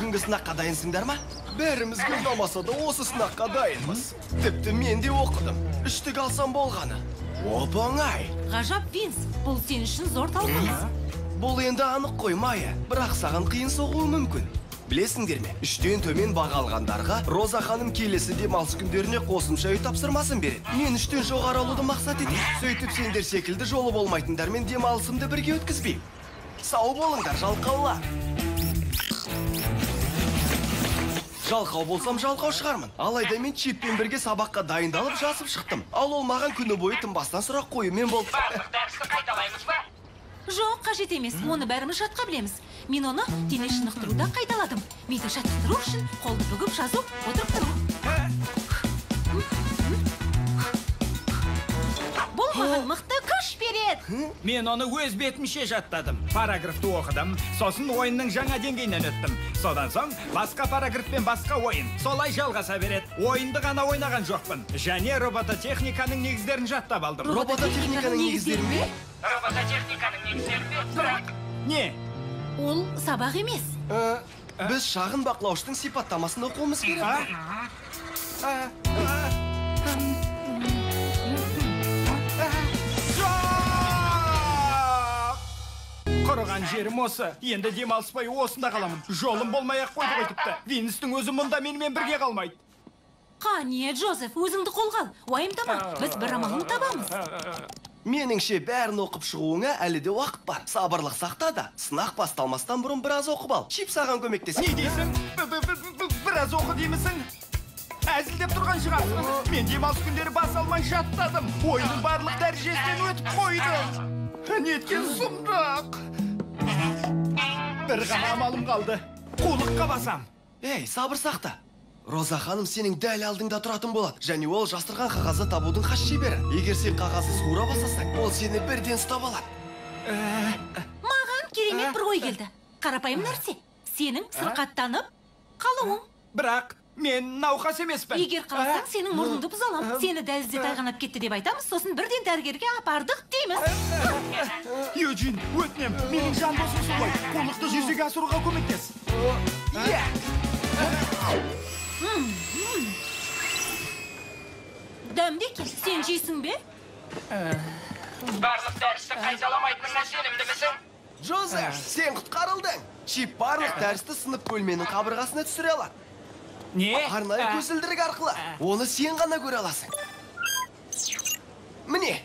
Бүгінгі сынаққа дайынсыңдар ма? Бәрімізге ұнамаса да осы сынаққа дайынбыз. Тіпті мен де оқыдым. Үштік алсам болғаны. Оп-оңай. Ғажап, Винс, бұл сен үшін зор талпыныс. Бұл енді анық қой, Майя. Бірақ саған қиын соғуы мүмкін. Білесіңдер ме, 3-тен төмен баға алғандарға Роза ханым келесі демалыс күндеріне қосымша үй тапсырмасын береді. Мен 3-тен жоғары алуды мақсат етемін. Сөйтіп сендер секілді жолы болмайтындармен демалысымды бірге өткізбеймін. Сау болыңдар, жалқаулар. Жалқау болсам жалқау шығармын. Алайда мен Чиппен бірге сабаққа дайындалып жазып шықтым. Ал ол маған күні бойы тынбастан сұрақ қоюмен болды. Барлық дәрісті қайталаймыз ба? Жоқ, қажет емес. Оны бәріміз жатқа білеміз. Мен оны дене шынықтыруда қайталадым. Миды жаттықтыру үшін қолды бүгіп жазу, отырып тұру. Бұл маған мықты күш береді. Мен оны өз бетімше жаттадым. Параграфты оқыдым, сосын ойынның жаңа деңгейінен өттім. Содан соң басқа параграфпен басқа ойын. Солай жалғаса береді. Ойынды ғана ойнаған жоқпын. Және робототехниканың негіздерін жаттап алдым. Робототехниканың негіздерін бе? Робототехниканың негіздерін бе? Бірақ не? Ол сабақ емес. Біз шағын бақылаушының сипаттамасын оқуымыз керек. Жоқ! Құрыған жерім осы. Енді демалыс бойы осында қаламын. Жолым болмай-ақ қойды ғой тіпті. Винстің өзі мұнда менімен бірге қалмайды. Қане, Джозеф, өзіңді қолға ал. Уайымдама, біз бір амалын табамыз. Меніңше бәрін оқып шығуыңа әлі де уақыт бар. Сабырлық сақта да, сынақ басталмастан бұрын біраз оқып ал. Чип саған көмектеседі. Не дейсің? Біраз оқы деймісің? Әзілдеп тұрған шығарсың. Мен демалыс күндері бас алмай жаттадым. Ойынның барлық дәрежесінен өтіп қойдым. Неткен сұмдық. Бір ғана амалым қалды. Қулыққа басам. Ей, сабыр сақта. Роза ханым сенің дәл алдыңда тұратын болады. Және ол жастырған қағазды табудың хас шебері. Егер сен қағазды суыра бастасаң, ол сені бірден ұстап алады. Маған керемет бір ой келді. Қарапайым нәрсе. Сенің сырқаттанып қалуың. Бірақ мен науқас емеспін. Егер қаласаң, сенің мұрныңды бұза аламын. Сені дәлізде тайғанап кетті деп айтамыз, сосын бірден дәрігерге апардық дейміз. Юджин, өтінем, менің жан досымсың ғой. Қулықты жүзеге асыруға көмектес. Дәмді екен, сен жейсің бе? Барлық дәрісті қайталамайтыныңа сенімдімісің? Джозеф, сен құтқарылдың. Чип барлық дәрісті сынып бөлменің қабырғасына түсіре алады. Не? Арнайы көзілдірік арқылы. Оны сен ғана көре аласың. Міне.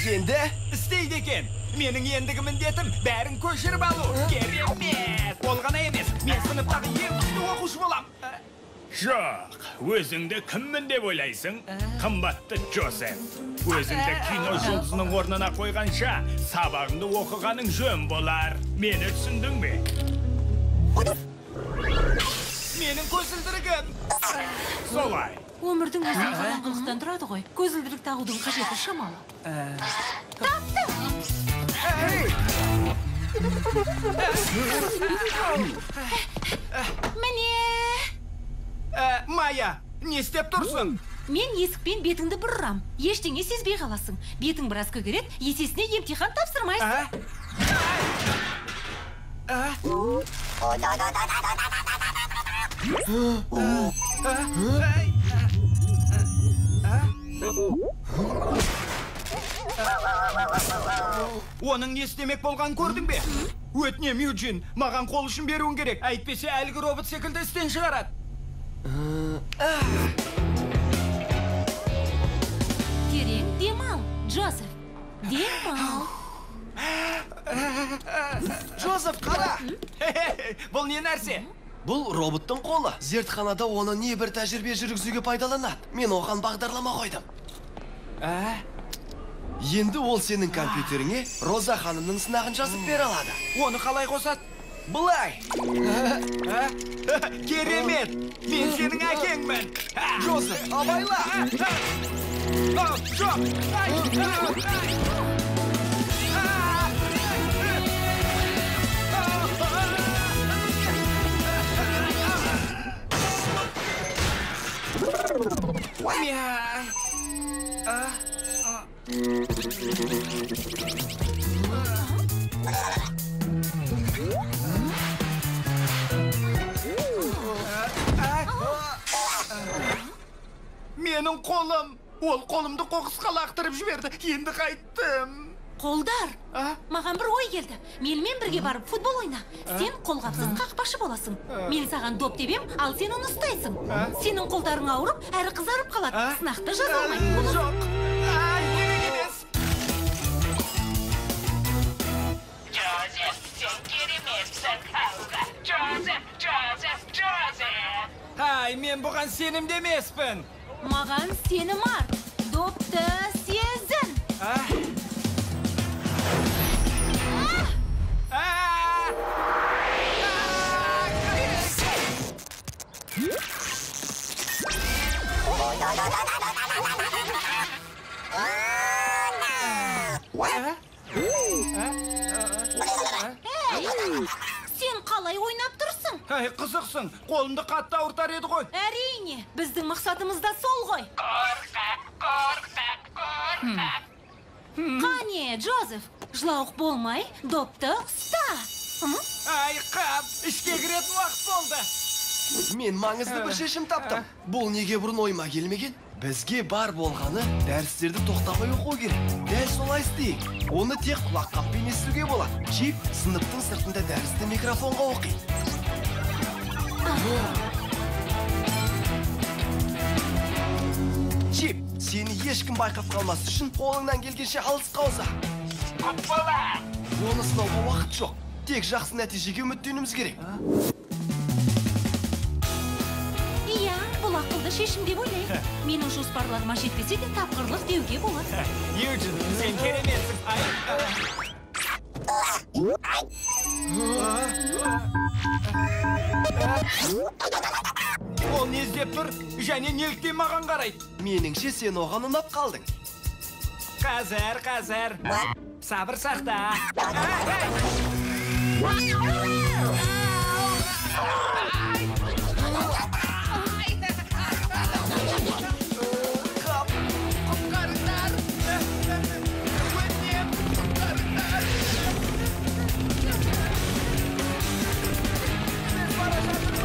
Енді істейді екен. Менің ендігі міндетім бәрін көшіріп алу. Керемет! Ол ғана емес, мен сыныптағы ең күшті оқушы болам. Жоқ, өзіңді кіммін деп ойлайсың? Қымбатты Джозеф. Өзіңді кино жұлдызының орнына қойғанша, сабағыңды оқығаның жөн болар. Мені түсіндің бе? Менің көзілдірігім. Солай. Өмірдің өзі қараңғылықтан тұрады ғой. Көзілдірік тағудың қажеті шамалы. Таптым! Міне! Майя, не істеп тұрсың? Мен есікпен бетіңді бұрырам. Ештеңе сезбей қаласың. Бетің біраз көгереді, есесіне емтихан тапсырмайсың. Оның не істемек болғанын көрдің бе? Өтінем, Юджин, маған қол ұшын беруің керек. Әйтпесе әлгі робот секілді істен шығарады. Терең демал, Джозеф. Демал. Джозеф, қара! Бұл не нәрсе? Бұл роботтың қолы. Зертханада оны небір тәжірибе жүргізуге пайдаланады. Мен оған бағдарлама қойдым. Енді ол сенің компьютеріңе Роза ханымның сынағын жазып бере алады. Оны қалай қосады? Былай. Керемет! Мен сенің әкеңмін. Джозеф, абайла! Жоқ! Менің қолым. Ол қолымды қоқысқа лақтырып жіберді. Енді қайттым. Қолдар, маған бір ой келді. Менімен бірге барып футбол ойна. Сен қолғапсыз қақпашы боласың. Мен саған доп тебем, ал сен оны ұстайсың. Сенің қолдарың ауырып, әрі қызарып қалады. Сынақты жаза алмайтын боласың. Жоқ. Ай, керек емес. Джозеф, сен кереметсің. Алға. Джозеф, Джозеф, Джозеф. Ай, мен бұған сенімді емеспін. Маған сенім арт. Допты сезін. Сен қалай ойнап тұрсың? Әй, қызықсың. Қолымды қатты ауыртар еді ғой. Әрине, біздің мақсатымыз да сол ғой. Қорқақ, қорқақ, қорқақ. Қане, Джозеф, жылауық болмай, допты ұста. Ай, қап, ішке кіретін уақыт болды. Мен маңызды бір шешім таптым. Бұл неге бұрын ойыма келмеген? Бізге бар болғаны дәрістерді тоқтамай оқу керек. Дәл солай істейік. Оны тек құлаққаппен естуге болады. Чип сыныптың сыртында дәрісті микрофонға оқиды. Чип, сені ешкім байқап қалмас үшін қолыңнан келгенше алысқа ұза. Құт болады. Оны сынауға уақыт жоқ. Тек жақсы нәтижеге үміттенуіміз керек. Иә, бұл ақылды шешім деп ойлаймын. Менің жоспарларыма жетпесе де тапқырлық деуге болады. Юджин, сен кереметсің. Ол не іздеп тұр және неліктен маған қарайды? Меніңше, сен оған ұнап қалдың. Қазір, қазір. Сабыр сақта. Қап, құтқарыңдар! Өтінем, құтқарыңдар! Біз бара жатырмыз!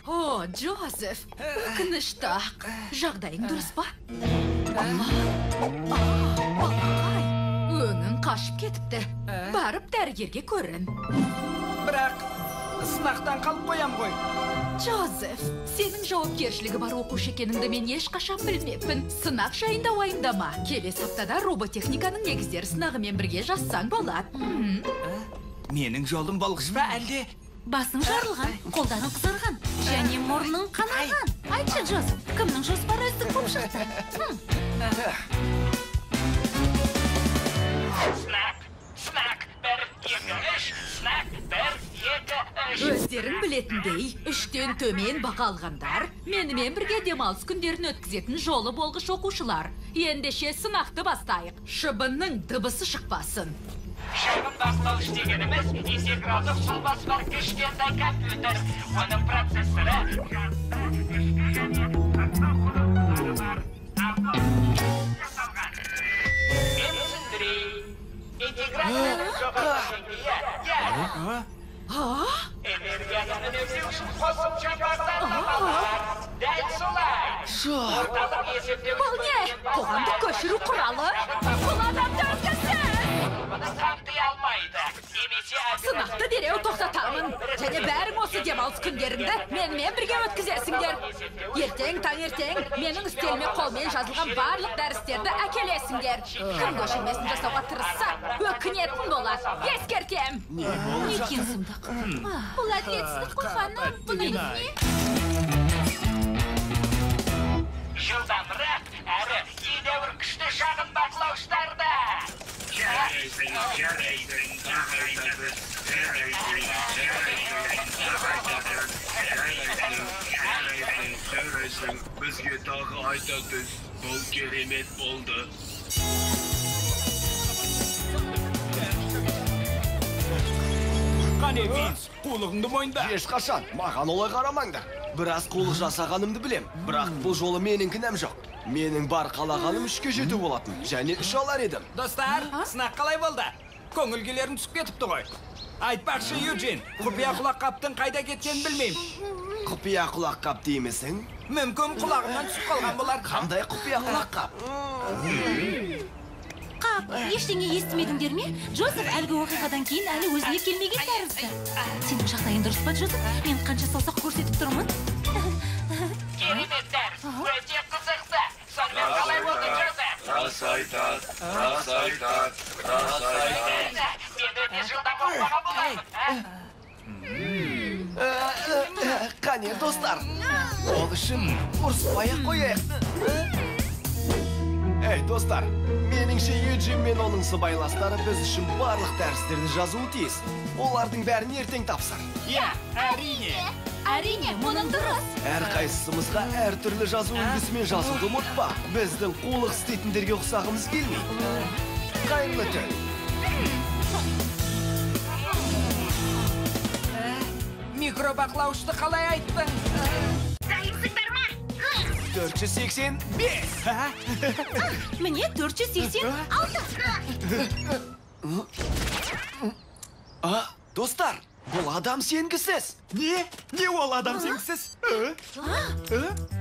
О, Джозеф, өкінішті-ақ. Жағдайың дұрыс па? Балақай, өңің қашып кетіпті. Барып дәрігерге көрін. Бірақ сынақтан қалып қоям ғой. Джозеф, сенің жауапкершілігі бар оқушы екеніңді мен ешқашан білмеппін. Сынақ жайында уайымдама. Келесі аптада роботехниканың негіздері сынағымен бірге жазсаң болады. Менің жолым болғыш па әлде? Басың жарылған, қолдарың қызарған, және мұрның қанаған. Айтшы, Джозеф, кімнің жоспары үздік болып шықты? Сынақ, сынақ, 1, 2, 3, сынақ, 1, 2, 3. Өздерің білетіндей, 3-тен төмен баға алғандар менімен бірге демалыс күндерін өткізетін жолы болғыш оқушылар. Ендеше сынақты бастайық. Шыбынның дыбысы шықпасын. Шағын бақылауыш дегеніміз интегралдық сұлбасы бар кішкентай компьютер. Оның процессоры жадты, ішкі және сыртқы құрылғылары бар. Жасалған. Мен түсіндірейін. Интеграцияның жоғарғы деңгейі, яғни энергияны үнемдеу үшін қосымша бағдарламалар. Дәл солай. Орталық есептеуіш Бұл не? Қоғамдық көшіру құралы? Бұл адамды өткізсін! Қамти алмайды. Немесе Сынақты дереу тоқтатамын. Және бәрің осы демалыс күндеріңді менімен бірге өткізесіңдер. Ертең таңертең менің үстеліме қолмен жазылған барлық дәрістерді әкелесіңдер. Кім көшірмесін жасауға тырысса, өкінетін болады. Ескертем. Неткен сұмдық. Бұл әділетсіздік қой, ханым. Бұның не? Жылдамырақ әрі едәуір күшті шағын бақылауыштарда. Жарайсың, жарайсың. Бізге тағы айта түс. Бұл керемет болды. Қане, Винс, қулығыңды мойында. Ешқашан, маған олай қарамаңдар. Біраз қулық жасағанымды білем, бірақ бұл жолы менің кінәм жоқ. Менің бар қалағаным 3-ке жету болатын, және 3 алар едім. Достар, сынақ қалай болды? Көңіл күйлерің түсіп кетіпті ғой. Айтпақшы, Юджин, құпия құлаққаптың қайда кеткенін білмеймін. Құпия құлаққап деймісің? Мүмкін құлағымнан түсіп қалған болар. Қандай құпия құлаққап? Қап, ештеңе естімедіңдер ме? Джозеф әлгі оқиғадан кейін әлі өзіне келмеген тәрізді. Сенің жағдайың дұрыс па, Джозеф? Мен қанша саусақ көрсетіп тұрмын? Керемет дәріс, өте қызықты. Сонымен қалай болды, Джозеф? Рас айтады, рас айтады, рас айтады. Мен өте жылдам оқымаған болармын. Қане, достар, ол үшін ұрыспай-ақ қояйық. Эй, достар, меніңше Юджин мен оның сыбайластары біз үшін барлық дәрістерді жазуы тиіс. Олардың бәрін ертең тапсыр. Иә, әрине. Әрине, мұның дұрыс. Әрқайсымызға әртүрлі жазу үлгісімен жазуды ұмытпа. Біздің қулық істейтіндерге ұқсағымыз келмейді. Қайырлы түн. Микробақылаушты қалай айттың? Дайынсыңдар ма? 485. Міне 486. Достар, бұл адам сенгісіз. Не? Не ол адам сенгісіз?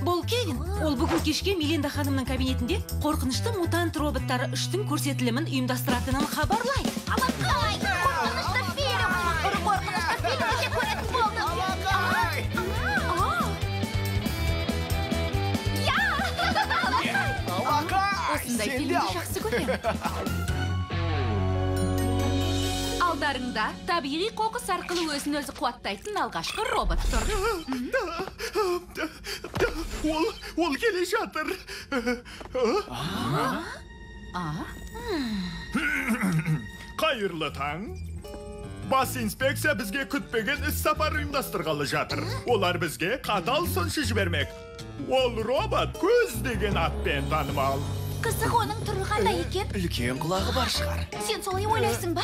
Бұл Кевин. Ол бүгін кешке Мелинда ханымның кабинетінде қорқынышты мутант роботтары 3-тің көрсетілімін ұйымдастыратынын хабарлайды. Алақай! Қорқынышты фильм! Бір қорқынышты фильмді де көретін болдым. Осындай фильмді жақсы көремін. Алдарыңда табиғи қоқыс арқылы өзін өзі қуаттайтын алғашқы робот тұр. Ол келе жатыр. Қайырлы таң. Бас инспекция бізге күтпеген іс-сапар ұйымдастырғалы жатыр. Олар бізге қатал сыншы жібермек. Ол робот көз деген атпен танымал. Қызық, оның түрі қандай екен? Үлкен құлағы бар шығар. Сен солай ойлайсың ба?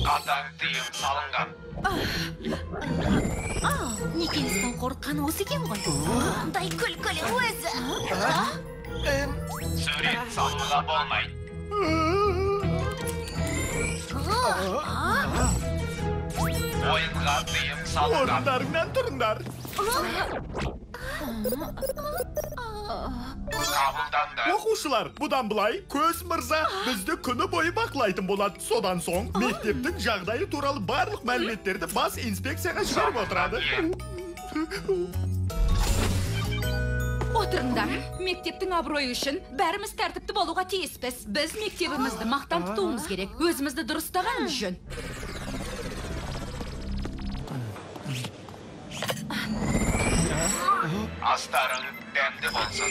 Қатаң тыйым салынған. Никелістің қорыққаны осы екен ғой. Қандай күлкілі өзі. Сурет салуға болмайды. Ойынға тыйым салынған. Орындарыңнан тұрыңдар. Қабылданды. Оқушылар, бұдан былай Көз мырза бізді күні бойы бақылайтын болады. Содан соң мектептің жағдайы туралы барлық мәліметтерді бас инспекцияға жіберіп отырады. Отырыңдар. Мектептің абыройы үшін бәріміз тәртіпті болуға тиіспіз. Біз мектебімізді мақтан тұтуымыз керек. Өзімізді дұрыс ұстағанымыз жөн. Астарың дәмді болсын.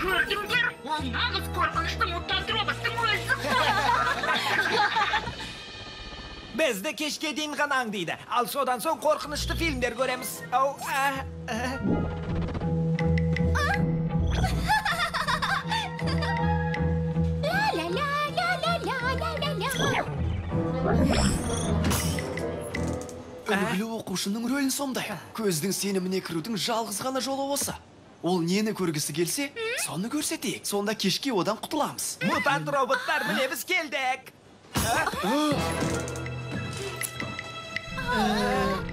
Көрдіңдер, ол нағыз қорқынышты мутант роботтың өзі. Бізді кешке дейін ғана аңдиды. Ал содан соң қорқынышты фильмдер көреміз. Ау, Үлгілі оқушының рөлін сомдайық. Көздің сеніміне кірудің жалғыз ғана жолы осы. Ол нені көргісі келсе, соны көрсетейік. Сонда кешке одан құтыламыз. Мутант роботтар, міне біз келдік.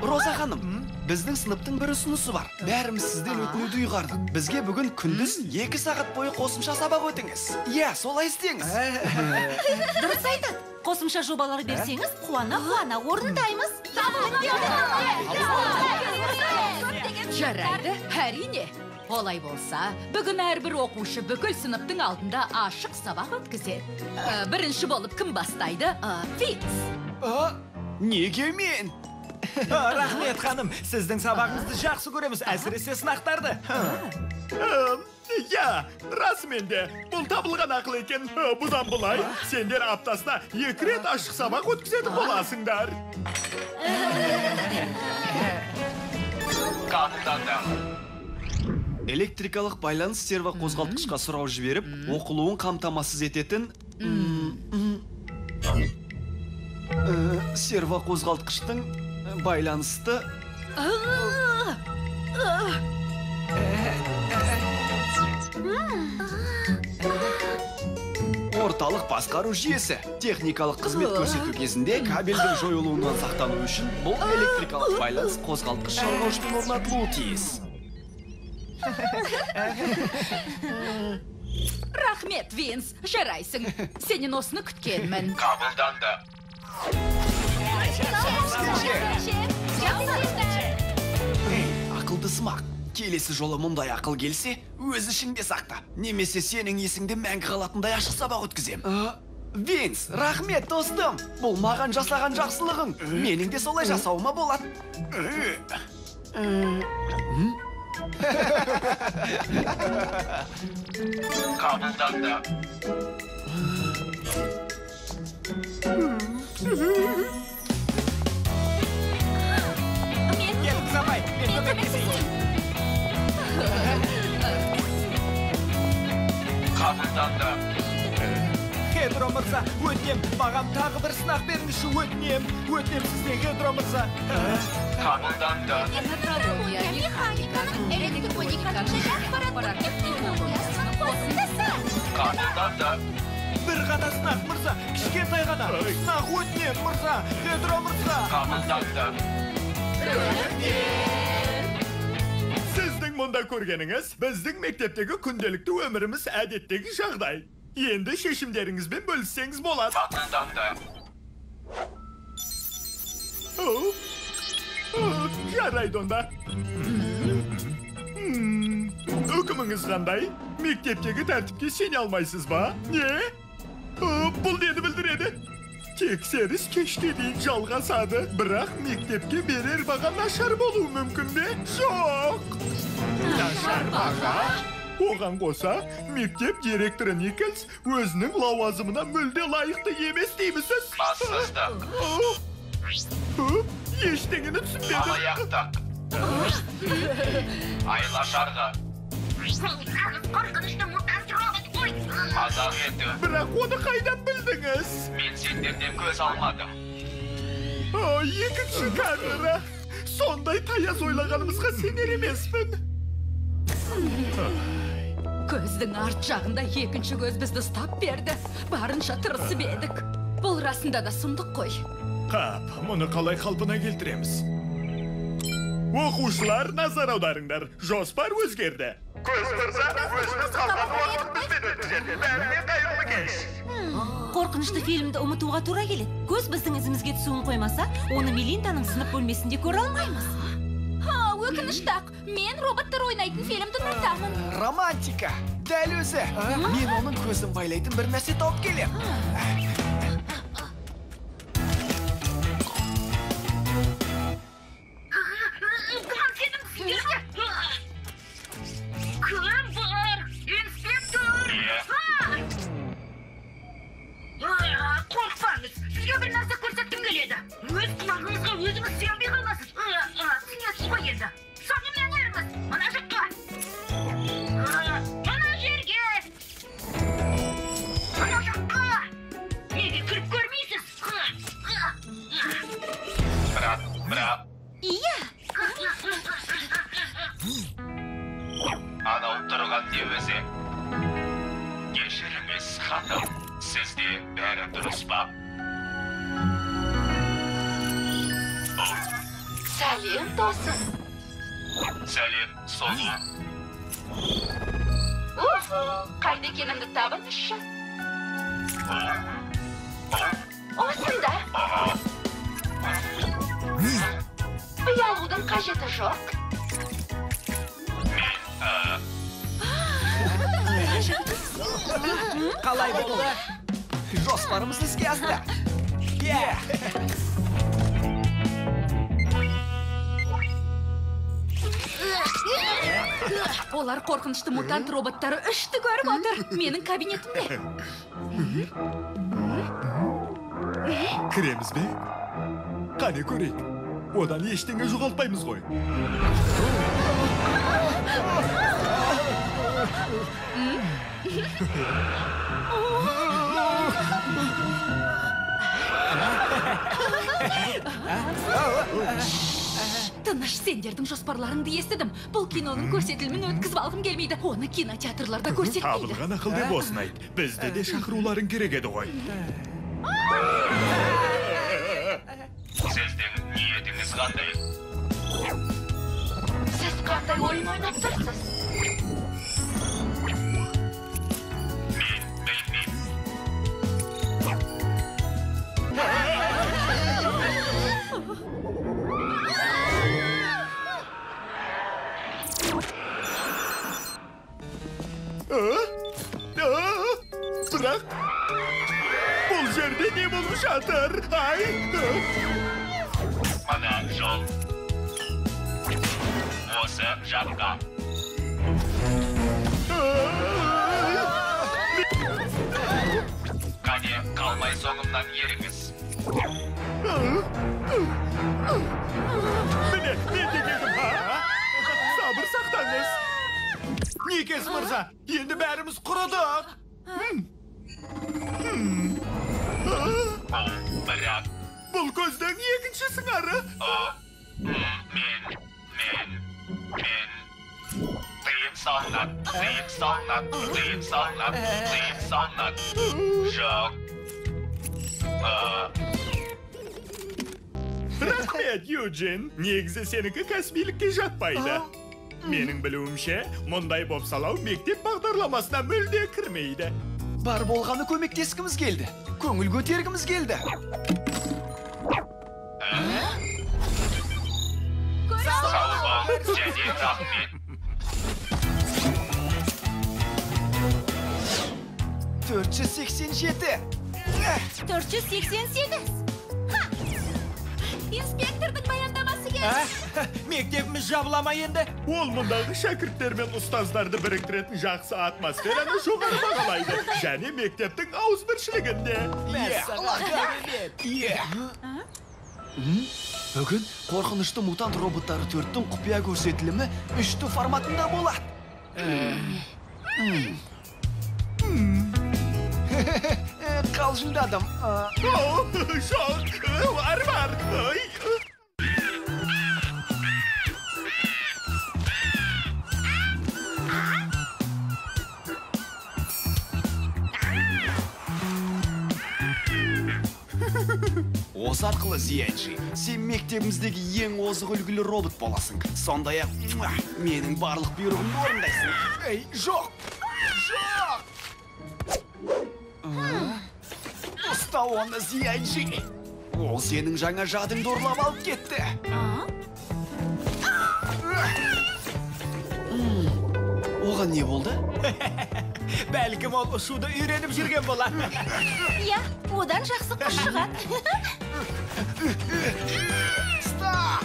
Роза ханым, біздің сыныптың бір ұсынысы бар. Бәріміз сізден өтінуді ұйғардық. Бізге бүгін күндіз 2 сағат бойы қосымша сабақ өтіңіз. Иә, солай істеңіз. Дұрыс айтады. Қосымша жобалар берсеңіз, қуана-қуана орындаймыз. Жарайды, әрине. Олай болса, бүгін әрбір оқушы бүкіл сыныптың алдында ашық сабақ өткізеді. Бірінші болып кім бастайды? Фитц. Неге мен? Рахмет, ханым. Сіздің сабағыңызды жақсы көреміз, әсіресе сынақтарды. Иә, расымен де, бұл табылған ақыл екен. Бұдан былай, сендер аптасына 2 рет ашық сабақ өткізетін боласыңдар. Қабылданды. Электрикалық байланыс серво қозғалтқышқа сұрау жіберіп, оқылуын қамтамасыз ететін серво қозғалтқыштың байланысты орталық басқару жүйесі. Техникалық қызмет көрсету кезінде кабельдің жойылуынан сақтану үшін бұл электрикалық байланыс қозғалтқыш жалғаушымен орнатылуы тиіс. Рахмет, Винс, жарайсың. Сенен осыны күткенмін. Қабылданды. Эй, ақылды сымақ. Келесі жолы мұндай ақыл келсе, өз ішіңде сақта. Немесе сенің есіңде мәңгі қалатындай ашық сабақ өткізем. Винс, рахмет, достым. Бұл маған жасаған жақсылығың. Менің де солай жасауыма болады. Қабылданды. Келіңіз, апай, мен көмектесейін. Қабылданды. Хедро мырза, өтінем, маған тағы бір сынақ беріңізші, өтінем. Өтінем сізден, Хедро мырза. Қабылданды. Астрология, механиканың, электрониканың және ақпараттық технологиясының қосындысы. Қабылданды. Бір ғана сынақ, мырза, кішкентай ғана. Сынақ, өтінем, мырза, Хедро мырза. Қабылданды. Сіздің мұнда көргеніңіз, біздің мектептегі күнделікті өміріміз әдеттегі жағдай. Енді шешімдеріңізбен бөліссеңіз болады. Қабылданды. Жарайды онда. Үкіміңіз қандай? Мектептегі тәртіпке сене алмайсыз ба? Не? Бұл нені білдіреді? Тексеріс кешке дейін жалғасады. Бірақ мектепке берер баға нашар болуы мүмкін бе? Жоқ! Нашар баға? Оған қоса, мектеп директоры Николс өзінің лауазымына мүлде лайықты емес деймісіз? Бассыздық. Ештеңені түсінбедім. Алаяқтық. Айла жарғы. Қорқынышты мутант робот қой. Мазақ ету. Бірақ оны қайдан білдіңіз? Мен сендерден көз алмадым. Екінші камера. Сондай таяз ойлағанымызға сенер емеспін. Көздің арт жағында екінші көз бізді ұстап берді. Барынша тырысып едік. Бұл расында да сұмдық қой. Қап, мұны қалай қалпына келтіреміз? Оқушылар, назар аударыңдар. Жоспар өзгерді. Көз мырза өзінің қалған уақытын бізбен өткізеді. Бәріне қайырлы кеш. Қорқынышты фильмді ұмытуға тура келеді. Көз біздің ізімізге түсуін қоймаса, оны Мелинданың сынып бөлмесінде көре алмаймыз. Өкінішті-ақ, мен роботтар ойнайтын фильмді ұнатамын. Романтика, дәл өзі. Мен оның көзін байлайтын бір нәрсе тауып келем. Кім бар? Инспектор! Қорықпаңыз, сізге бір нәрсе көрсеткім келеді. Өз құлағыңызға өзіңіз сенбей қаласыз. Түсінесіз ғой енді. Сонымен еріңіз, мына жаққа. Мына жерге. Мына жаққа. Неге кіріп көрмейсіз? Бірақ, бірақ. Иә. Анау тұрған не өзі? Кешіріңіз, ханым. Сізде бәрі дұрыс па? Сәлем, досым. Сәлем, Сони. Қайда екенімді табыңызшы. Осында. Ұялудың қажеті жоқ. Қалай болды? Жоспарымыз іске асты. Олар қорқынышты мутант роботтары 3-ті көріп отыр. Менің кабинетімде. Кіреміз бе? Қане көрейік. Одан ештеңе жоғалтпаймыз ғой. Тыныш, сендердің жоспарларыңды естідім. Бұл киноның көрсетілімін өткізіп алғым келмейді. Оны кинотеатрларда көрсетпейді. Табылған ақыл деп осыны айт. Бізді де шақыруларың керек еді ғой. Сіздің ниетіңіз қандай? Сіз қандай ойын ойнап тұрсыз? Мен білмеймін. Бірақ бұл жерде не болып жатыр? Ай! Мына жол. Осы жаққа. Қане, қалмай соңымнан еріңіз. Міне, мен де келдім. Сабыр сақтаңыз. Никес мырза, енді бәріміз құрыдық. Бұл бірақ. Бұл көздің екінші сыңары. Мен. Тыйым салынады, тыйым салынады, тыйым салынады, тыйым салынады. Жоқ. Рахмет, Юджин. Негізі сенікі кәсібилікке жатпайды. Менің білуімше, мұндай бопсалау мектеп бағдарламасына мүлде кірмейді. Бар болғаны көмектескіміз келді. Көңіл көтергіміз келді. Сау бол және рахмет. 487. 488. Инспектордың баяндамасы келді. Мектебіміз жабыла ма енді? Ол мұндағы шәкірттер мен ұстаздарды біріктіретін жақсы атмосфераны жоғары бағалайды. Және мектептің ауызбіршілігінде. Бүгін қорқынышты мутант роботтары 4-тің құпия көрсетілімі 3-ті форматында болады. Қалжыңдадым. Жоқ, бар. Осы арқылы, Зиянжи, сен мектебіміздегі ең озық үлгілі робот боласың. Сондай-ақ, менің барлық бұйрығымды орындайсың. Ей, жоқ! Жоқ! Ұста оны, Зиянжи! Ол сенің жаңа жадыңды ұрлап алып кетті. Оған не болды? Бәлкім ол ұшуды үйреніп жүрген болар. Иә, одан жақсы құс шығады. Ұста!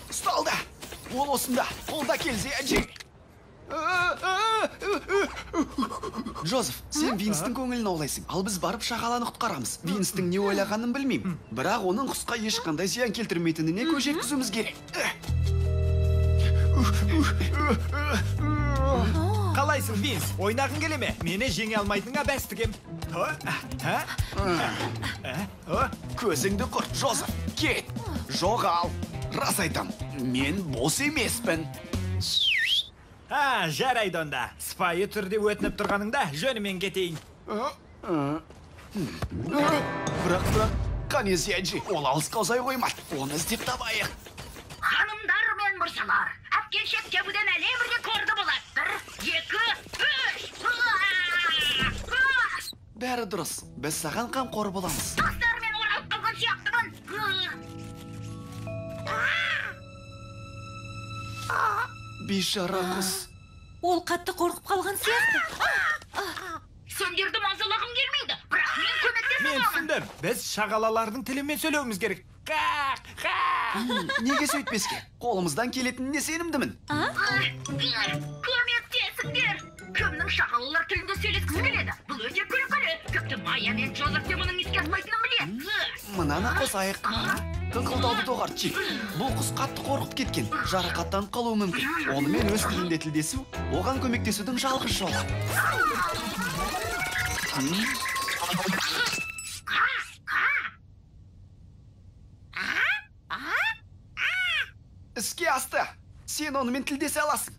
Ұсталды! Ол осында, қолда кел, Зиянжи! Джозеф, сен Винстің көңілін аулайсың. Ал біз барып шағаланы құтқарамыз. Винстің не ойлағанын білмеймін. Бірақ оның құсқа ешқандай зиян келтірмейтініне көз жеткізуіміз керек. Қалайсың, Винс? Ойнағың келе ме? Мені жеңе алмайтыныңа бәс тігем. Көзіңді құрт, Джозеф. Кет. Жоғал. Рас айтам, мен бос емеспін. Жарайды онда. Сыпайы түрде өтініп тұрғаныңда жөнімен кетейін. Бірақ, қане Зиянжи, ол алысқа ұзай қоймады. Оны іздеп табайық. Ханымдар мен мырзалар, әткеншек тебуден әлем рекорды болады. 1, 2, 3. Бәрі дұрыс. Біз саған қамқор боламыз. Тастармен оралып қалған сияқтымын. Бейшара құс. Ол қатты қорқып қалған сияқты. Сендерді мазалағым келмейді, бірақ мен көмектесе Мен аламын. түсіндім. Біз шағалалардың тілімен сөйлеуіміз керек. Қақ, қақ. Неге сөйтпеске? Қолымыздан келетініне сенімдімін. Көмектесіңдер! Кімнің шағалалар тілінде сөйлескісі келеді? Бұл өте күлкілі. Тіпті Майя мен Джозеф те мұның іске аспайтынын біледі. Мынаны қосайық. Қыңқылдауды доғар, Чик. Бұл құс қатты қорқып кеткен, жарақаттанып қалуы мүмкін. Онымен өз тілінде тілдесу, оған көмектесудің жалғыз жолы. Іске асты. Сен онымен тілдесе аласың.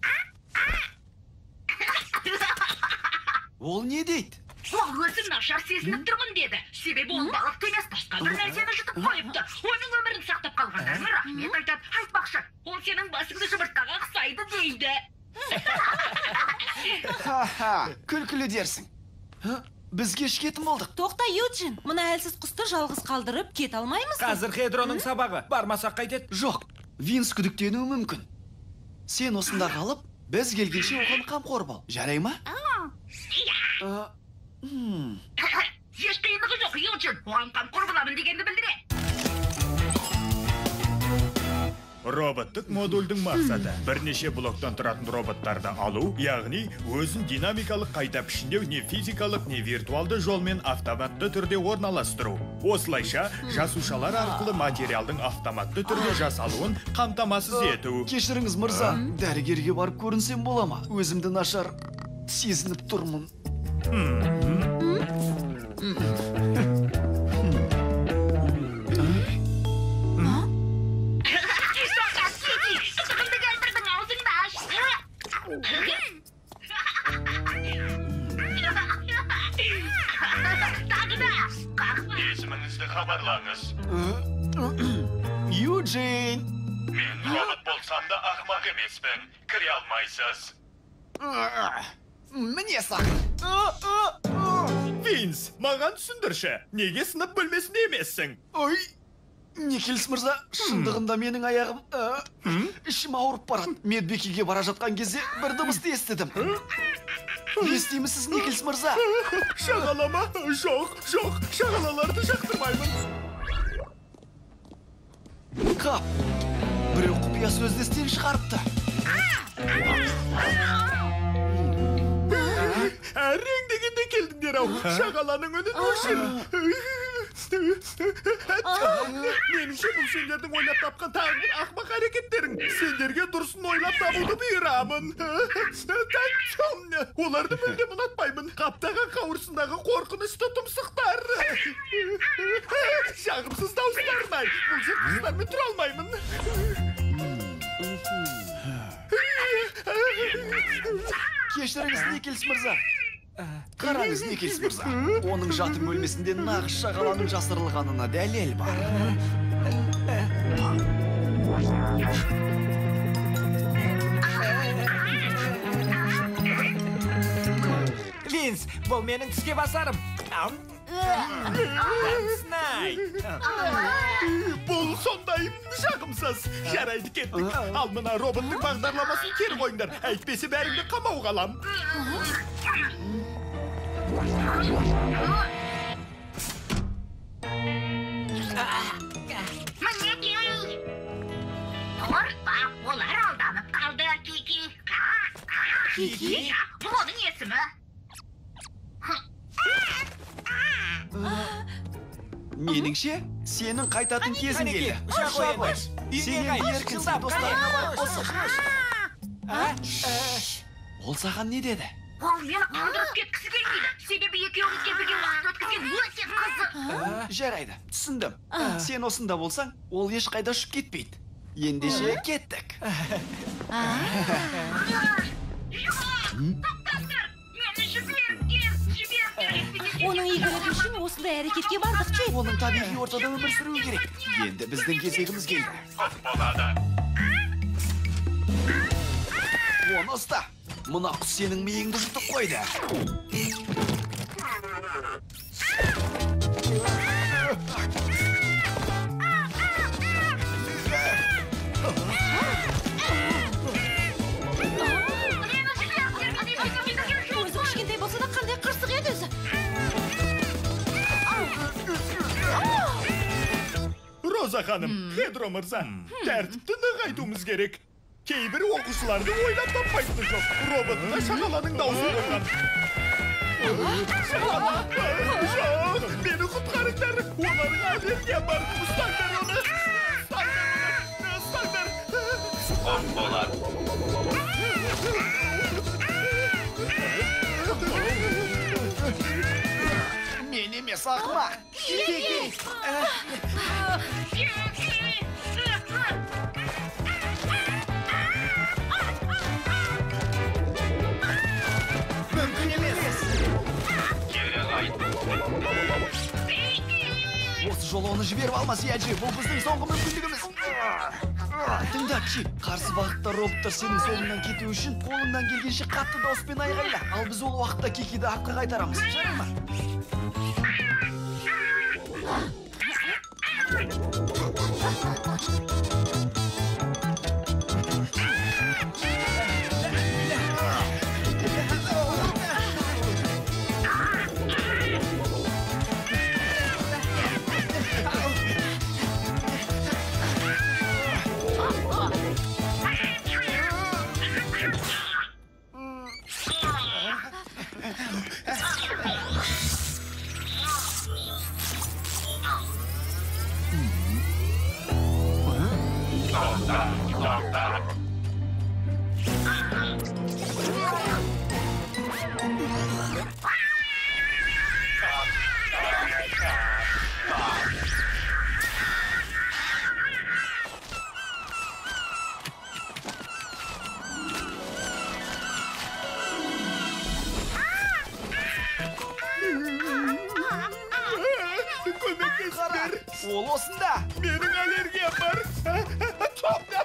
Ол не дейді? Ол өзін нашар сезініп тұрмын деді. Себебі ол балықты емес, басқа бір нәрсені жұтып қойыпты. Оның өмірін сақтап қалғандарына рахмет айтады. Айтпақшы, ол сенің басыңды жұмыртқаға ұқсайды дейді. Ха-ха, күлкілі дерсің. Біз кешігетін болдық. Тоқта, Юджин, мына әлсіз құсты жалғыз қалдырып кете алмаймыз ғой. Қазір Хедроның сабағы. Бармасақ қайтеді? Жоқ, Винс күдіктенуі мүмкін. Сен осында қалып, біз келгенше оған қамқор бол. Жарай ма? Еш қиындығы жоқ, Юджин. Оған қамқор боламын дегенді білдіреді. Роботтық модульдің мақсаты бірнеше блоктан тұратын роботтарды алу, яғни өзін динамикалық қайта пішіндеу не физикалық, не виртуалды жолмен автоматты түрде орналастыру. Осылайша, жасушалар арқылы материалдың автоматты түрде жасалуын қамтамасыз ету. Кешіріңіз, мырза, дәрігерге барып көрінсем бола ма? Өзімді нашар сезініп тұрмын. Қытығыңды келтірдің, аузыңды аш. Тағы да. Есіміңізді хабарлаңыз. Юджин! Мен робот болсам да ақымақ емеспін. Кіре алмайсыз. Міне саған. Винс, маған түсіндірші. Неге сынып бөлмесінде емессің? Ой, Никельс мырза, шындығында менің аяғым, ішім ауырып барады. Медбикеге бара жатқан кезде бір дыбысты естідім. Естимісіз, Никельс мырза? Шағала ма? Жоқ, жоқ, шағалаларды жақтырмаймын. Қап, біреу құпия сөзді естен шығарыпты. Әрең дегенде келдіңдер ау. Шағаланың үнін өшір. Меніңше бұл сендердің ойлап тапқан тағы бір ақымақ әрекеттерің. Сендерге дұрысын ойлап табуды бұйырамын. Оларды мүлдем ұнатпаймын. Қаптаған қауырсындағы қорқынышты тұмсықтар. Жағымсыз дауыстарын ай. Бұл жыртқыштармен тұра алмаймын. Кешіріңіз, Никельс мырза. Қараңыз, Никельс мырза. Оның жатын бөлмесінде нағыз шағаланың жасырылғанына дәлел бар. Винс, бұл менің тіске басарым. Снай. Бұл сондай жағымсыз. Жарайды, кеттік. Ал мына роботтың бағдарламасын кері қойыңдар. Әйтпесе бәріңді қамауға алам. Мінекей. Қорықпа, олар алданып қалды, Кики. Кики? Бұл оның есімі. Меніңше, сенің қайтатын кезің келді. Ұша ғой енді. Сен Үйге енді қайт. еркінсің, Жылдам, достарыңа барып қос. Ол саған не деді? Ол мені қалдырып кеткісі келмейді. Себебі екеумізге бірге уақыт өткізген өте қызық. Жарайды, түсіндім. Сен осында болсаң, ол ешқайда ұшып кетпейді. Ендеше кеттік. Жоқ, тоқтаңдар! Мені жіберіңдер, жіберіңдер. Оның игілігі үшін осындай әрекетке бардық, Чип. Оның табиғи ортада өмір сүруі керек. Енді біздің кезегіміз келді. Оны ұста. Мына құс сенің миыңды жұтып қойды. Роза ханым, Хедро мырза, тәртіпті нығайтуымыз керек. Кейбір оқушыларды ойлап таппайтыны жоқ. Роботына шағаланың даусы қойған. Шағала! Жоқ! Мені құтқарыңдар! Олардың аллергия бар! Ұстаңдар оны! Ұстаңдар оны! Ұстаңдар! Оқ болар. Мен емес, ақымақ! Кеки! Мүмкін емес! Кері қайт. Осы жолы оны жіберіп алма, Сияджи. Бұл біздің соңғы мүмкіндігіміз. Тыңда, Чип. Қарсы бағытта роботтар сенің соңыңнан кету үшін қолыңнан келгенше қатты дауыспен айғайла. Ал біз ол уақытта Кекиді артқа қайтарамыз. Жарай ма? Тоқта, тоқта. Көмектесіңдер! Ол осында! Менің аллергиям бар! Тоқта!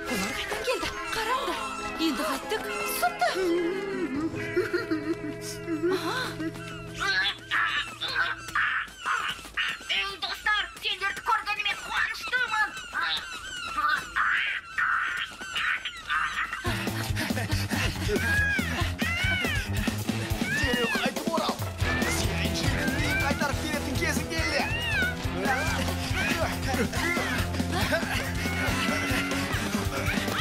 Бұлар қайдан келді? Қараңдар. Енді қайттік. Сұмдық. Ей, достар, сендерді көргеніме қуаныштымын. Дереу қайтып орал. Сияджидің кейін қайтарып беретін кезің келді.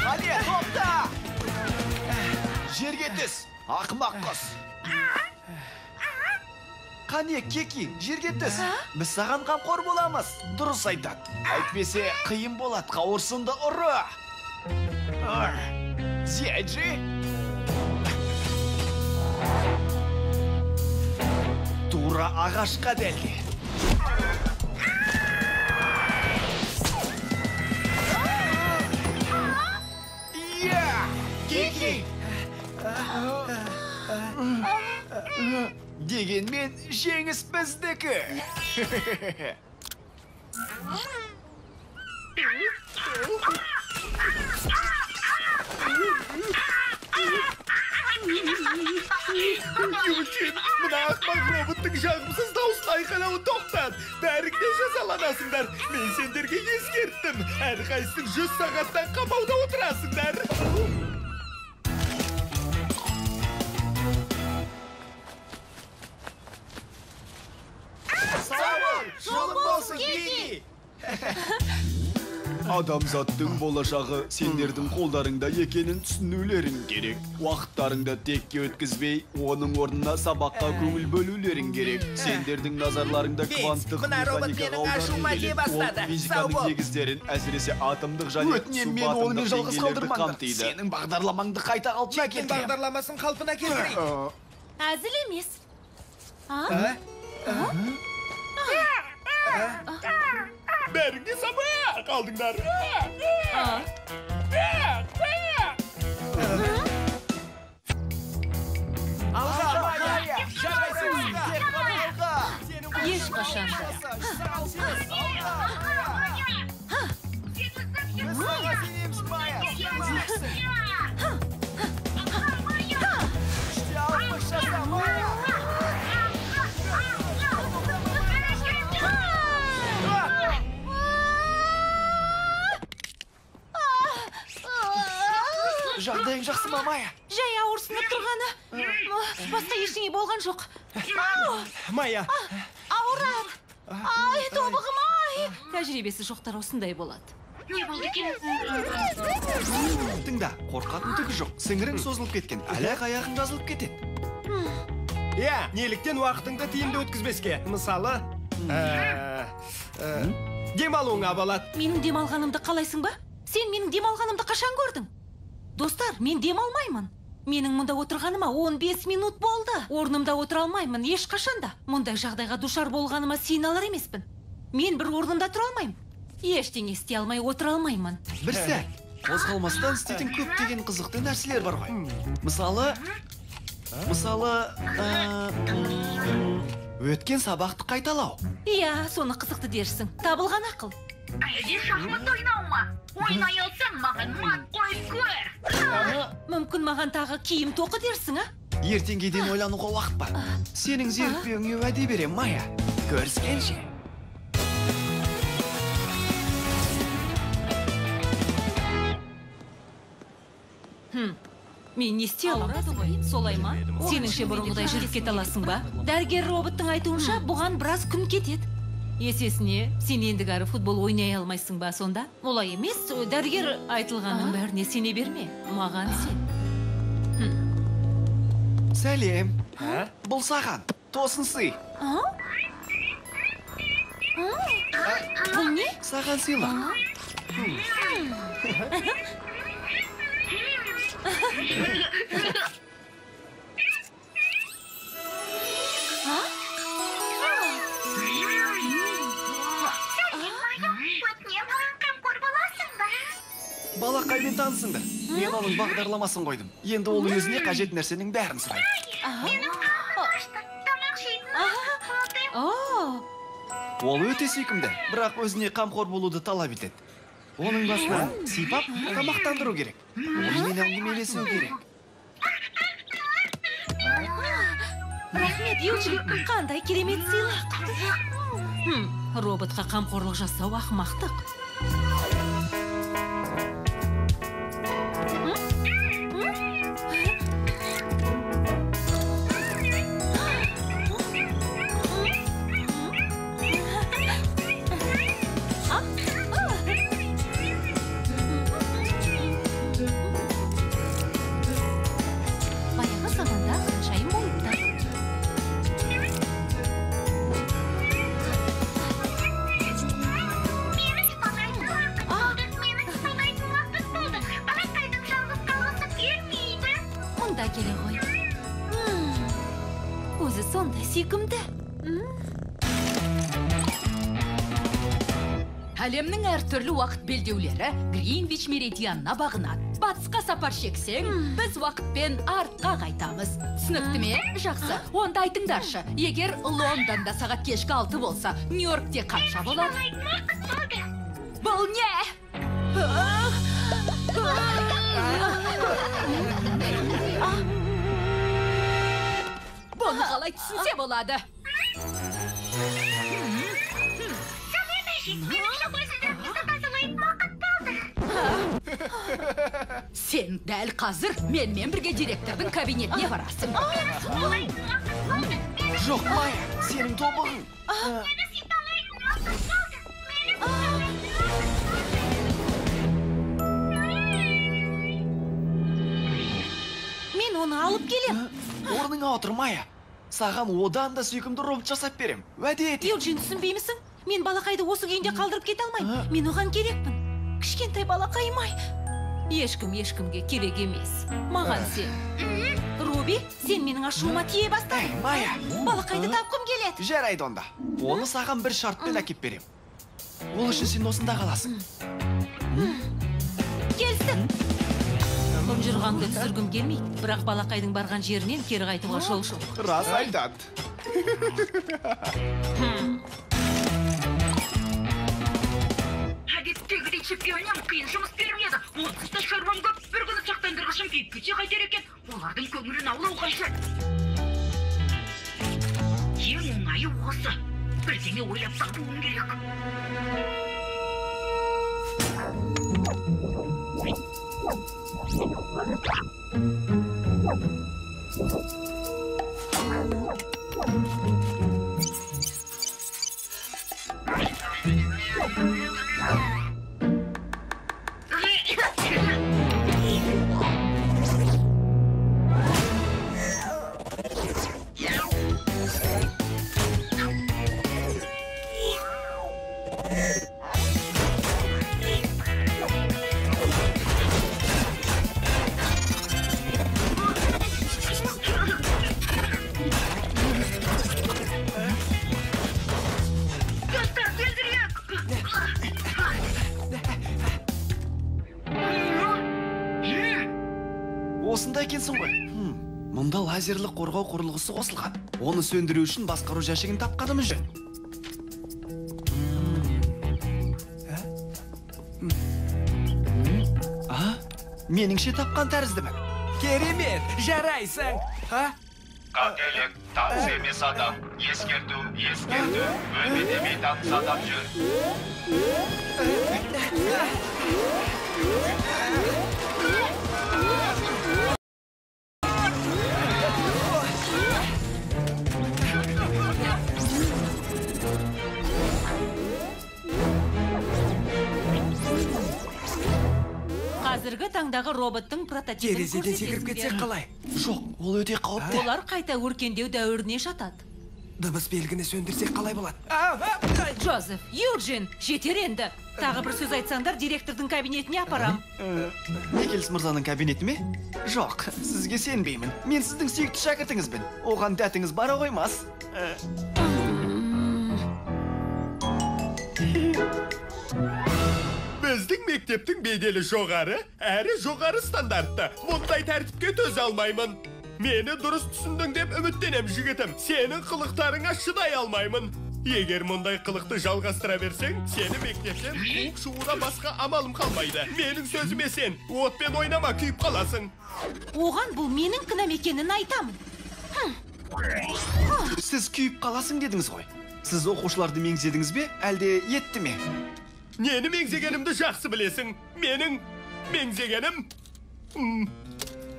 Қане, тоқта! Жерге түс, ақымақ құс. Қане, Кеки, жерге түс. Біз саған қамқор боламыз. Дұрыс айтады. Әйтпесе қиын болады, қауырсынды ұры. Зиаджи? Тура ағашқа дәлде. Иә! Кеки! Дегенмен жеңіс біздікі. Юджин, мына ақымақ роботтың жағымсыз дауысын айқайлауын тоқтат. Бәрің де жазаланасыңдар. Мен сендерге ескерттім. Әрқайсың 100 сағаттан қамауда отырасыңдар. Сау бол, жолың болсын, Кеки! Адамзаттың болашағы сендердің қолдарыңда екенін түсінулерің керек. Уақыттарыңды текке өткізбей, оның орнына сабаққа көңіл бөлулерің керек. Сендердің назарларыңда кванттық механикаға аудару керек. Ол физиканың негіздерін, әсіресе атомдық және субатомдық деңгейлерді қамтиды. Сенің бағдарламаңды қайта қалпына келтірем. Бағдарламасын қалпына келтірейік. Әзіл емес. Бәрің де сабақ алдыңдар. Алға, Майя! Жарайсың! Тек қана алға! Ешқашан да. Біз саған сенеміз, Майя! Сен мықтысың! 3-60 жаса, Майя! Жағдайың жақсы ма, Майя? Жай ауырсынып тұрғаны. Басқа ештеңе болған жоқ. Майя. Ауырады. Ай, тобығым, ай. Тәжірибесі жоқтар осындай болады. Не болды екен? Тыңда, қорқатын түгі жоқ. Сіңірің созылып кеткен, әлі аяғың жазылып кетеді. Иә, неліктен уақытыңды тиімді өткізбеске? Мысалы, демалуыңа болады. Менің демалғанымды қалайсың ба? Сен менің демалғанымды қашан көрдің? Достар, мен демалмаймын. Менің мұнда отырғаныма 15 минут болды. Орнымда отыра алмаймын ешқашан да. Мұндай жағдайға душар болғаныма сене алар емеспін. Мен бір орнымда тұра алмаймын. Ештеңе істей алмай отыра алмаймын. Бір сәт, қозғалмастан істейтін көптеген қызықты нәрселер бар ғой. Мысалы, өткен сабақты қайталау. Иә, соны қызықты дерсің. Табылған ақыл. Әлде шахмат ойнау ма? Ойнай алсаң, маған мат қойып көр. Мүмкін маған тағы киім тоқы дерсің, а? Ертеңге дейін ойлануға уақыт бар. Сенің зерікпеуіңе уәде берем, Майя. Көріскенше. Мен не істей аламын? Солай ма? Сеніңше бұрынғыдай жүріп кете аласың ба? Дәрігер роботтың айтуынша, бұған біраз күн кетеді. Есесіне, сен ендігәрі футбол ойнай алмайсың ба сонда? Олай емес, дәрігер айтылғанның бәріне сене берме. Маған сен. Сәлем. Бұл саған. Тосын сый. Бұл не? Саған сыйлық. Балақаймен танысыңдар. Мен оның бағдарламасын қойдым. Енді ол өзіне қажет нәрсенің бәрін сұрайды. Менің қарным ашты. Тамақ жейтін уақыт болды. Ол өте сүйкімді, бірақ өзіне қамқор болуды талап етеді. Оның басынан сипап, тамақтандыру керек. Онымен әңгімелесу керек. Рахмет, Юджин, қандай керемет сыйлық. Роботқа қамқорлық жасау ақымақтық. Сүйкімді. Әлемнің әртүрлі уақыт белдеулері Гринвич меридианына бағынады. Батысқа сапар шексең, біз уақытпен артқа қайтамыз. Түсінікті ме? Жақсы. Онда айтыңдаршы, егер Лондонда сағат кешкі 6 болса, Нью-Йоркте қанша болады? Бұл не? Бұны қалай түсінсе болады? Сәлем, әже. Менің көзілдірігімізді тазалайтын уақыт болды. Сен дәл қазір менімен бірге директордың кабинетіне барасың. Мені сипалайтын уақыт болды. Жоқ, Майя, сенің тобығың. Мені сипалайтын уақыт болды. Мені сипалайтын уақыт болды. Мен оны алып келем. Орныңа отыр, Майя. Саған одан да сүйкімді робот жасап берем. Уәде ет. Юджин, түсінбеймісің? Мен балақайды осы күйінде қалдырып кете алмаймын. Мен оған керекпін. Кішкентай балақайым-ай. Ешкім ешкімге керек емес. Маған сен. Руби, сен менің ашуыма тие бастадың. Майя. Балақайды тапқым келеді. Жарайды онда. Оны саған бір шартпен әкеп берем. Ол үшін сен осында қаласың. Келістік. Ұнжырғаңды түсіргім келмейді, бірақ балақайдың барған жерінен кері қайтуға жол жоқ. Рас айтады. Әдеттегідей чемпионым қиын жұмыс бермеді. Онсыз да шаруам көп. Бір күні сақтандырғышым күйіп кетсе қайтер екен. Олардың көңілін аулау қажет. Ең оңайы осы. Бірдеңе ойлап табуым керек. Осында екенсің ғой. Мұнда лазерлі қорғау құрылғысы қосылған. Оны сөндіру үшін басқару жәшігін тапқанымыз жөн. Меніңше тапқан тәріздімін. Керемет, жарайсың. Қателік, таныс емес адам. Ескерту, ескерту. Бөлмеде бейтаныс адам жүр. Қазіргі таңдағы роботтың прототипін Терезеден секіріп кетсек қалай? Жоқ, ол өте қауіпті. Олар қайта өркендеу дәуіріне жатады. Дыбыс белгіні сөндірсек қалай болады? Джозеф, Юджин, жетер енді. Тағы бір сөз айтсаңдар, директордың кабинетіне апарам. Никельс мырзаның кабинеті ме? Жоқ, сізге сенбеймін. Мен сіздің сүйікті шәкіртіңізбін. Оған дәтіңіз бара қоймас. Біздің мектептің беделі жоғары, әрі жоғары стандартты. Мұндай тәртіпке төзе алмаймын. Мені дұрыс түсіндің деп үміттенем, жігітім. Сенің қылықтарыңа шыдай алмаймын. Егер мұндай қылықты жалғастыра берсең, сені мектептен қуып шығудан басқа амалым қалмайды. Менің сөзіме сен, отпен ойнама, күйіп қаласың. Оған бұл менің кінәм екенін айтамын. Сіз күйіп қаласың дедіңіз ғой. Сіз оқушыларды меңзедіңіз бе, әлде етті ме? Нені меңзегенімді жақсы білесің. Менің меңзегенім...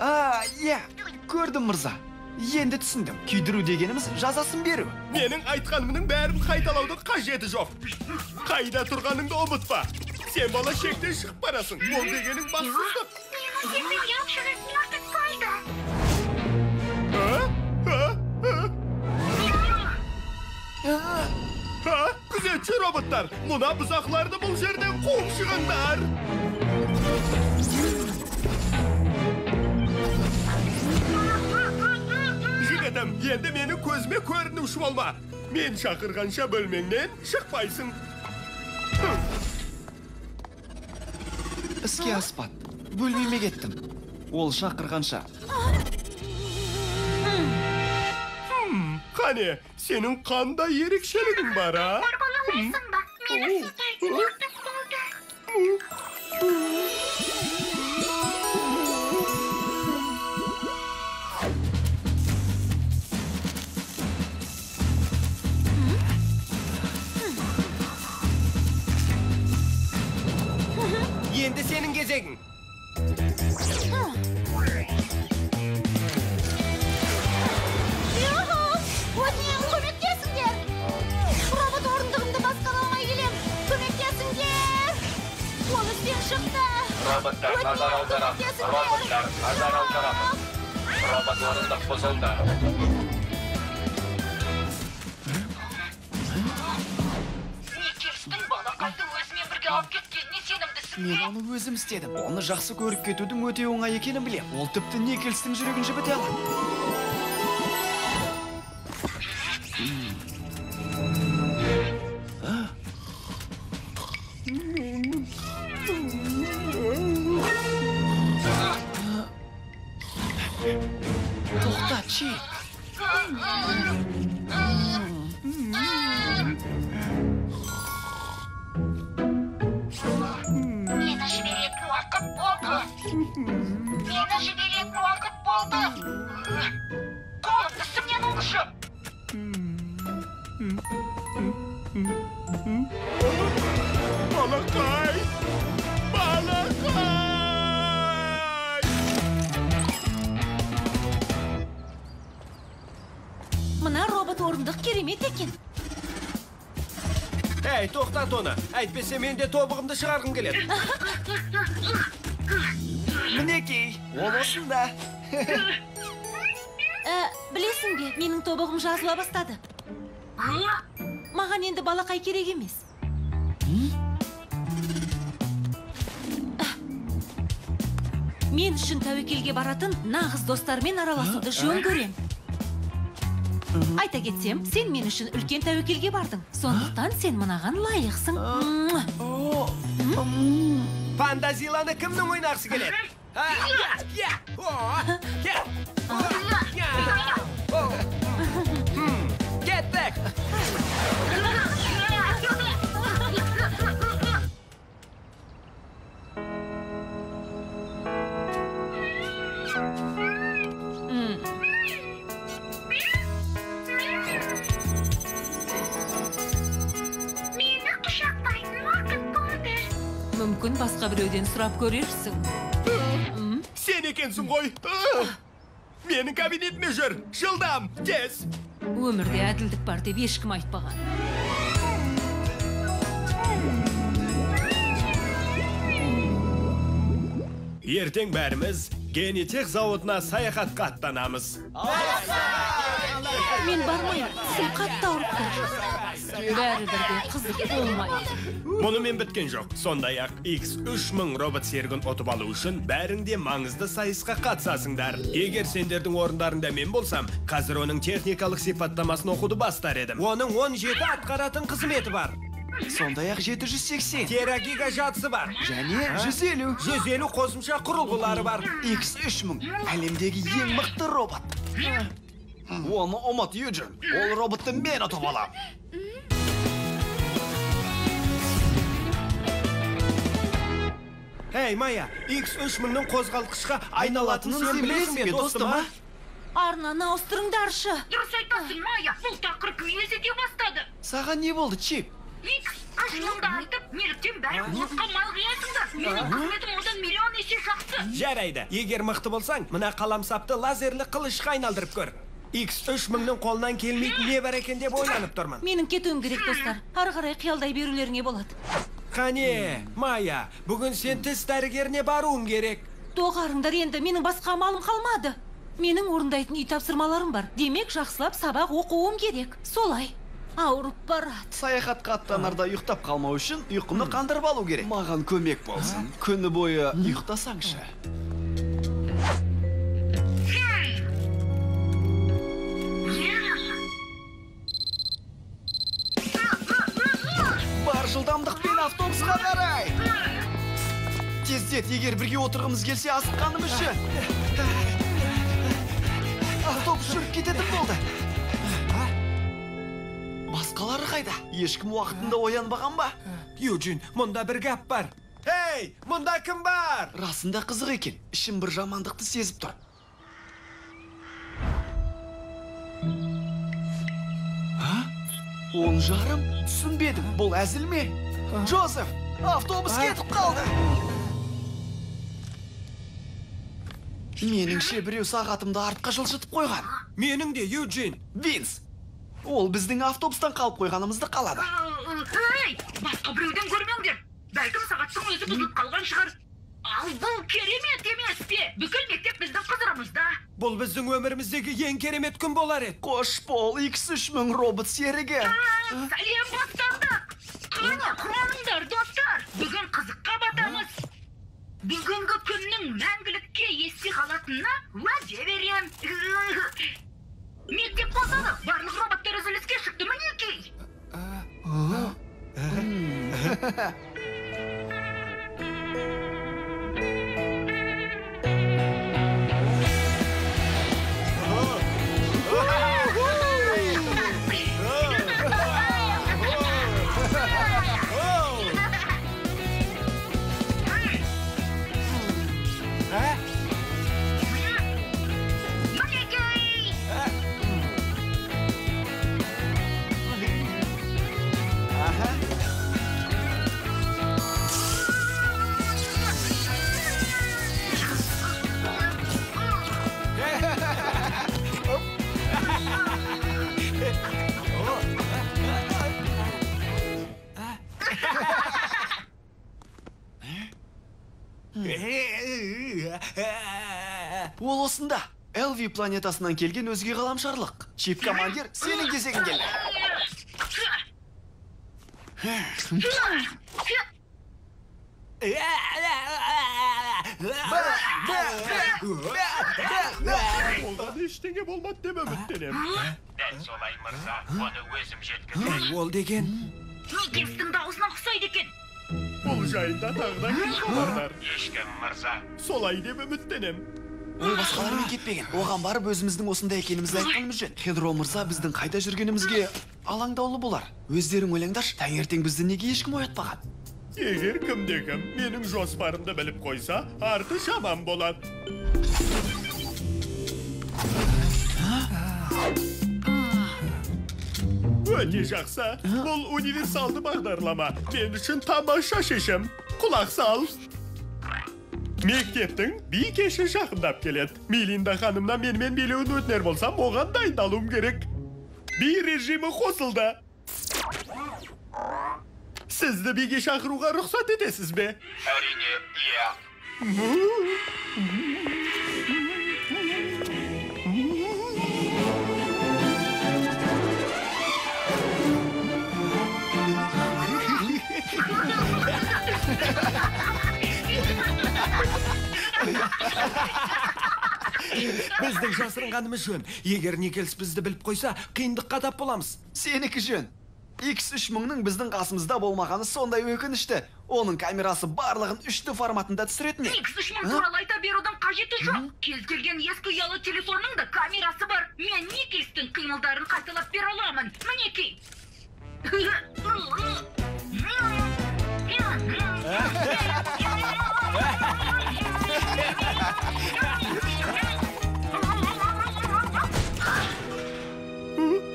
Иә, көрдім мырза. Енді түсіндім. Күйдіру дегеніміз жазасын беру. Менің айтқанымның бәрін қайталаудың қажеті жоқ. Қайда тұрғаныңды ұмытпа. Сен бала шектен шығып барасың. Ол дегенің бассыздық. Күзетші роботтар, мына бұзақыларды бұл жерден қуып шығыңдар. Жігітім, енді менің көзіме көрінуші болма. Мен шақырғанша бөлмеңнен шықпайсың. Іске аспады. Бөлмеме кеттім. Ол шақырғанша. Қане, сенің қандай ерекшелігің бар, а? Қорғаламайсың ба? Мені сипайтын уақыт болды. Енді сенің кезегің. Өтінемін, көмектесіңдер! Робот орындығымды басқара алмай келем. Көмектесіңдер! Ол істен шықты. Роботтар назар аударамыз. Роботтар назар аударамыз. Робот орындық бұзылды. Никельстің балақайды өзімен бірге алып кеткеніне сенімдісің бе? Мен оны өзім істедім. Оны жақсы көріп кетудің өте оңай екенін білем. Ол тіпті Никельстің жүрегін жібіте алады. Тоқта, Чик. Мені жіберетін уақыт болды. Мені жіберетін уақыт болды. Қолымды үстімнен алшы. Балақай! Балақай! Керемет екен. Әй, тоқтат оны. Әйтпесе мен де тобығымды шығарғым келеді. Мінекей, ол осында. Білесің бе, менің тобығым жазыла бастады. Маған енді балақай керек емес. Мен үшін тәуекелге баратын нағыз достармен араласуды жөн көрем. Айта кетсем, сен мен үшін үлкен тәуекелге бардың. Сондықтан сен мынаған лайықсың. Пандазиланы кімнің ойнағысы келеді? Кеттік! Мені құшақтайтын уақыт болды. Мүмкін басқа біреуден сұрап көрерсің. Сен екенсің ғой. Менің кабинетіме жүр. Жылдам, тез. Өмірде әділдік бар деп ешкім айтпаған. Ертең бәріміз Генитех зауытына саяхатқа аттанамыз. Мен бармаймын, тісім қатты ауырып тұр. Бәрібір де қызық болмайды. Мұнымен біткен жоқ. Сондай-ақ X3000 робот серігін ұтып алу үшін бәрің де маңызды сайысқа қатысасыңдар. Егер сендердің орындарында мен болсам, қазір оның техникалық сипаттамасын оқуды бастар едім. Оның 17 атқаратын қызметі бар. Сондай-ақ 780. Терагига жадысы бар. Және 150. 150 қосымша құрылғылары бар. X3000 әлемдегі ең мықты робот. Оны ұмыт, Юджин. Ол роботты мен ұтып алам. Эй, Майя, X3000-ның қозғалтқышқа айналатынын сен білесің бе, достым, а? Арнаны ауыстырыңдаршы. Дұрыс айтасың, Майя. Бұл тақырып мені ете бастады. Саған не болды, Чип? X3000-ды айтып, неліктен бәрі отқа мал құясыңдар? Менің қызметім одан миллион есе жақсы. Жарайды, егер мықты болсаң, мына қаламсапты лазерлі қылышқа айналдырып көр. X3000-ның қолынан келмейтін не бар екен деп ойланып тұрмын. Менің кетуім керек, достар. Ары қарай қиялдай берулеріңе болады. Қане, Майя, бүгін сен тіс дәрігеріне баруың керек. Доғарыңдар енді, менің басқа амалым қалмады. Менің орындайтын үй тапсырмаларым бар. Демек, жақсылап сабақ оқуым керек. Солай. Ауырып барады. Саяхатқа аттанарда ұйықтап қалмау үшін ұйқыны қандырып алу керек. Маған көмек болсын. Күні бойы ұйықтасаңшы. Бар жылдамдықпен автобусқа қарай. Тездет, егер бірге отырғымыз келсе, асыққаным үшін. Автобус жүріп кететін болды. Басқалары қайда? Ешкім уақытында оянбаған ба? Юджин, мұнда бір гәп бар. Эй, мұнда кім бар? Расында қызық екен. Ішім бір жамандықты сезіп тұр. 10:30? Түсінбедім. Бұл әзіл ме? Джозеф, автобус кетіп қалды. Меніңше біреу сағатымды артқа жылжытып қойған. Менің де, Юджин. Винс, ол біздің автобустан қалып қойғанымызды қалады. Эй, басқа біреуден көрмеңдер. Бәлкім сағаттың өзі бұзылып қалған шығар. Ал бұл керемет емес пе? Бүкіл мектеп біздің құзырымызда. Бұл біздің өміріміздегі ең керемет күн болар еді. Қош бол, X3000 робот серігі. Сәлем, бостандық. Қане, құралыңдар, достар. Бүгін қызыққа батамыз. Бүгінгі күннің мәңгілікке есте қалатынына уәде берем. Мектеп босады, барлық роботтар үзіліске шықты, мінекей. Мінекей! Ол осында. Элви планетасынан келген өзге ғаламшарлық. Чип командир, сенің кезегің келді. Оған ештеңе болмады деп үміттенемін. Дәл солай, мырза, оны өзім жеткіземін. Ол деген Никелстің дауысына ұқсайды екен. Бұл жайында тағы да кім хабардар? Ешкім, мырза. Солай деп үміттенем. Ол басқалармен кетпеген. Оған барып өзіміздің осында екенімізді айтқанымыз жөн. Хедро мырза біздің қайда жүргенімізге алаңдаулы болар. Өздерің ойлаңдаршы, таңертең бізді неге ешкім оятпаған? Егер кімде-кім менің жоспарымды біліп қойса, арты жаман болады. Өте жақсы. Бұл универсалды бағдарлама. Мен үшін тамаша шешім. Құлақ сал. Мектептің би кеші жақындап келеді. Мелинда ханымнан менімен билеуін өтінер болсам, оған дайындалуым керек. Би режимі қосылды. Сізді биге шақыруға рұқсат етесіз бе? Әрине, иә. Біздің жасырынғанымыз жөн. Егер Никелс бізді біліп қойса, қиындыққа тап боламыз. Сенікі жөн. X3000-ның біздің қасымызда болмағаны сондай өкінішті. Оның камерасы барлығын 3D форматында түсіретін еді. X3000 туралы айта берудің қажеті жоқ. Кез келген ескі ұялы телефонның да камерасы бар. Мен Никелстің қимылдарын қайталап бере аламын. Мінекей.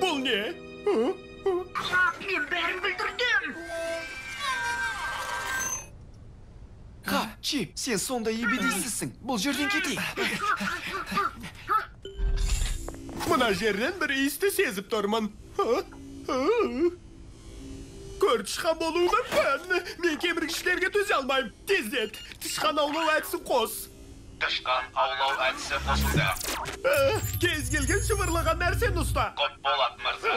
Бұл не? Қап, мен бәрін бүлдірдім. Қап, Чип, сен сондай ебедейсізсің. Бұл жерден кетейік. Мына жерден бір иісті сезіп тұрмын. Көр тышқан болуы мүмкін. Мен кеміргіштерге төзе алмаймын. Тездет, тышқан аулау әдісін қос. Тышқан аулау әдісі қосылды. Кез келген жыбырлаған нәрсені ұста. Құп болады, мырза.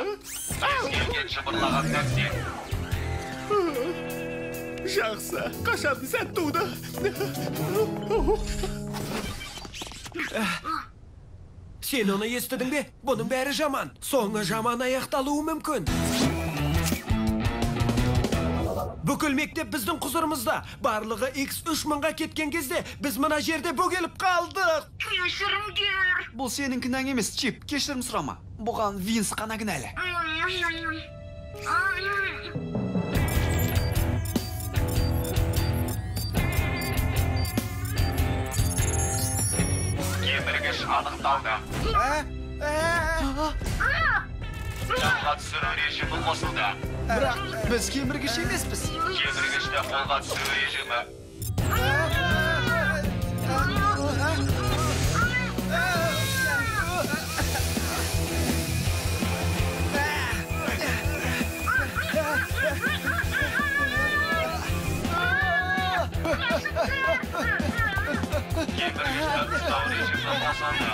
Кез келген жыбырлаған нәрсе. Жақсы, қашатын сәт туды. Сен оны естідің бе? Бұның бәрі жаман. Соңы жаман аяқталуы мүмкін. Бүкіл мектеп біздің құзырымызда. Барлығы X3000-ға кеткен кезде біз мына жерде бөгеліп қалдық. Кешіріңдер. Бұл сенің кінәң емес, Чип. Кешірім сұрама. Бұған Винс қана кінәлі. Кеміргіш анықталды. Қолға түсіру режимі қосылды. Бірақ біз кеміргіш емеспіз. Кеміргішті қолға түсіру режимі. Кеміргішті ұстау режимі қосылды.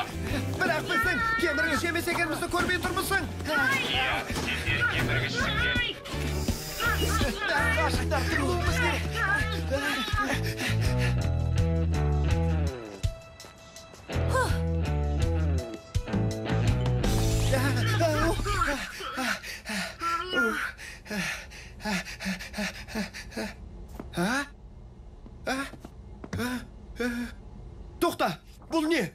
Бірақ біздің кеміргіш емес екенімізді көрмей тұрмысың. Иә, сендер кеміргішсіңдер. Қашықтар, тығылуымыз керек. Тоқта, бұл не?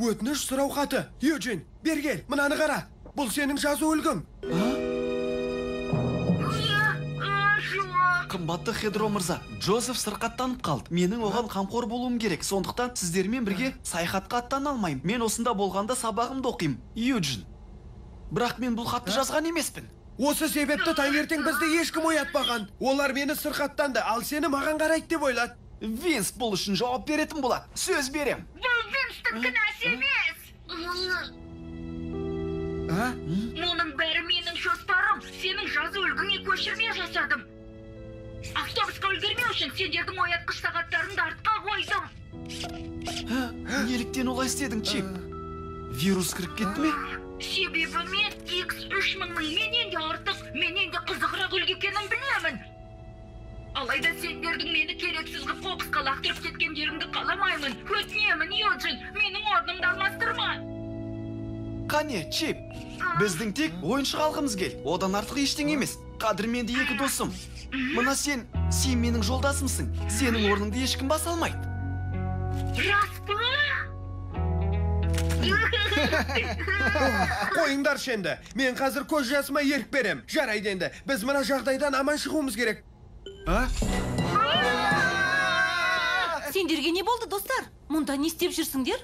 Өтініш сұрау хаты. Юджин, бері кел, мынаны қара. Бұл сенің жазу үлгің. Қымбатты Хедро мырза, Джозеф сырқаттанып қалды. Менің оған қамқор болуым керек. Сондықтан сіздермен бірге саяхатқа аттана алмаймын. Мен осында болғанда сабағымды оқимын. Юджин. Бірақ мен бұл хатты жазған емеспін. Осы себепті таңертең бізді ешкім оятпаған. Олар мені сырқаттанды, ал сені маған қарайды деп ойлады. Винс бұл үшін жауап беретін болады. Сөз берем. Бұл Винстің кінәсі емес. Мұның бәрі менің жоспарым. Сенің жазу үлгіңе көшірме жасадым. Автобусқа үлгермеу үшін сендердің оятқыш сағаттарыңды артқа қойдым. Неліктен олай істедің, Чип? Вирус кіріп кетті ме? Себебі мен X3000-ның менен де артық, менен де қызығырақ үлгі екенін білемін. Алайда сендердің мені керексіз қып қоқысқа лақтырып кеткендеріңді қаламаймын. Өтінемін, Юджин, менің орнымды алмастырма. Қане, Чип, біздің тек ойыншық алғымыз келді. Одан артық ештеңе емес. Қадірменді екі досым. Мына сен, сен менің жолдасымсың. Сенің орныңды ешкім баса алмайды. Рас па? Қойыңдаршы енді. Мен қазір көз жасыма ерік берем. Жарайды енді. Біз мына жағдайдан аман шығуымыз керек. Сендерге не болды, достар? Мұнда не істеп жүрсіңдер?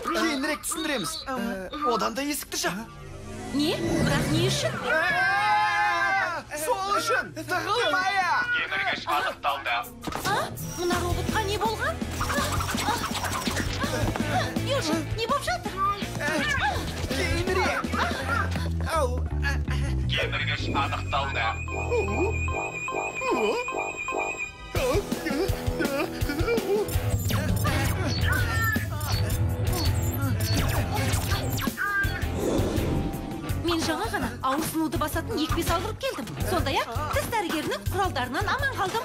Кейінірек түсіндіреміз. Одан да есікті жап. Не? Бірақ не үшін? Сол үшін! Тығыл, Майя! Кеміргіш анықталды. Мына роботқа не болған? Юджин, не боп жатыр? Кейінірек! Кеміргіш анықталды. Мен жаңа ғана ауырсынуды басатын екпе салдырып келдім. Сондай-ақ тіс дәрігерінің құралдарынан аман қалдым.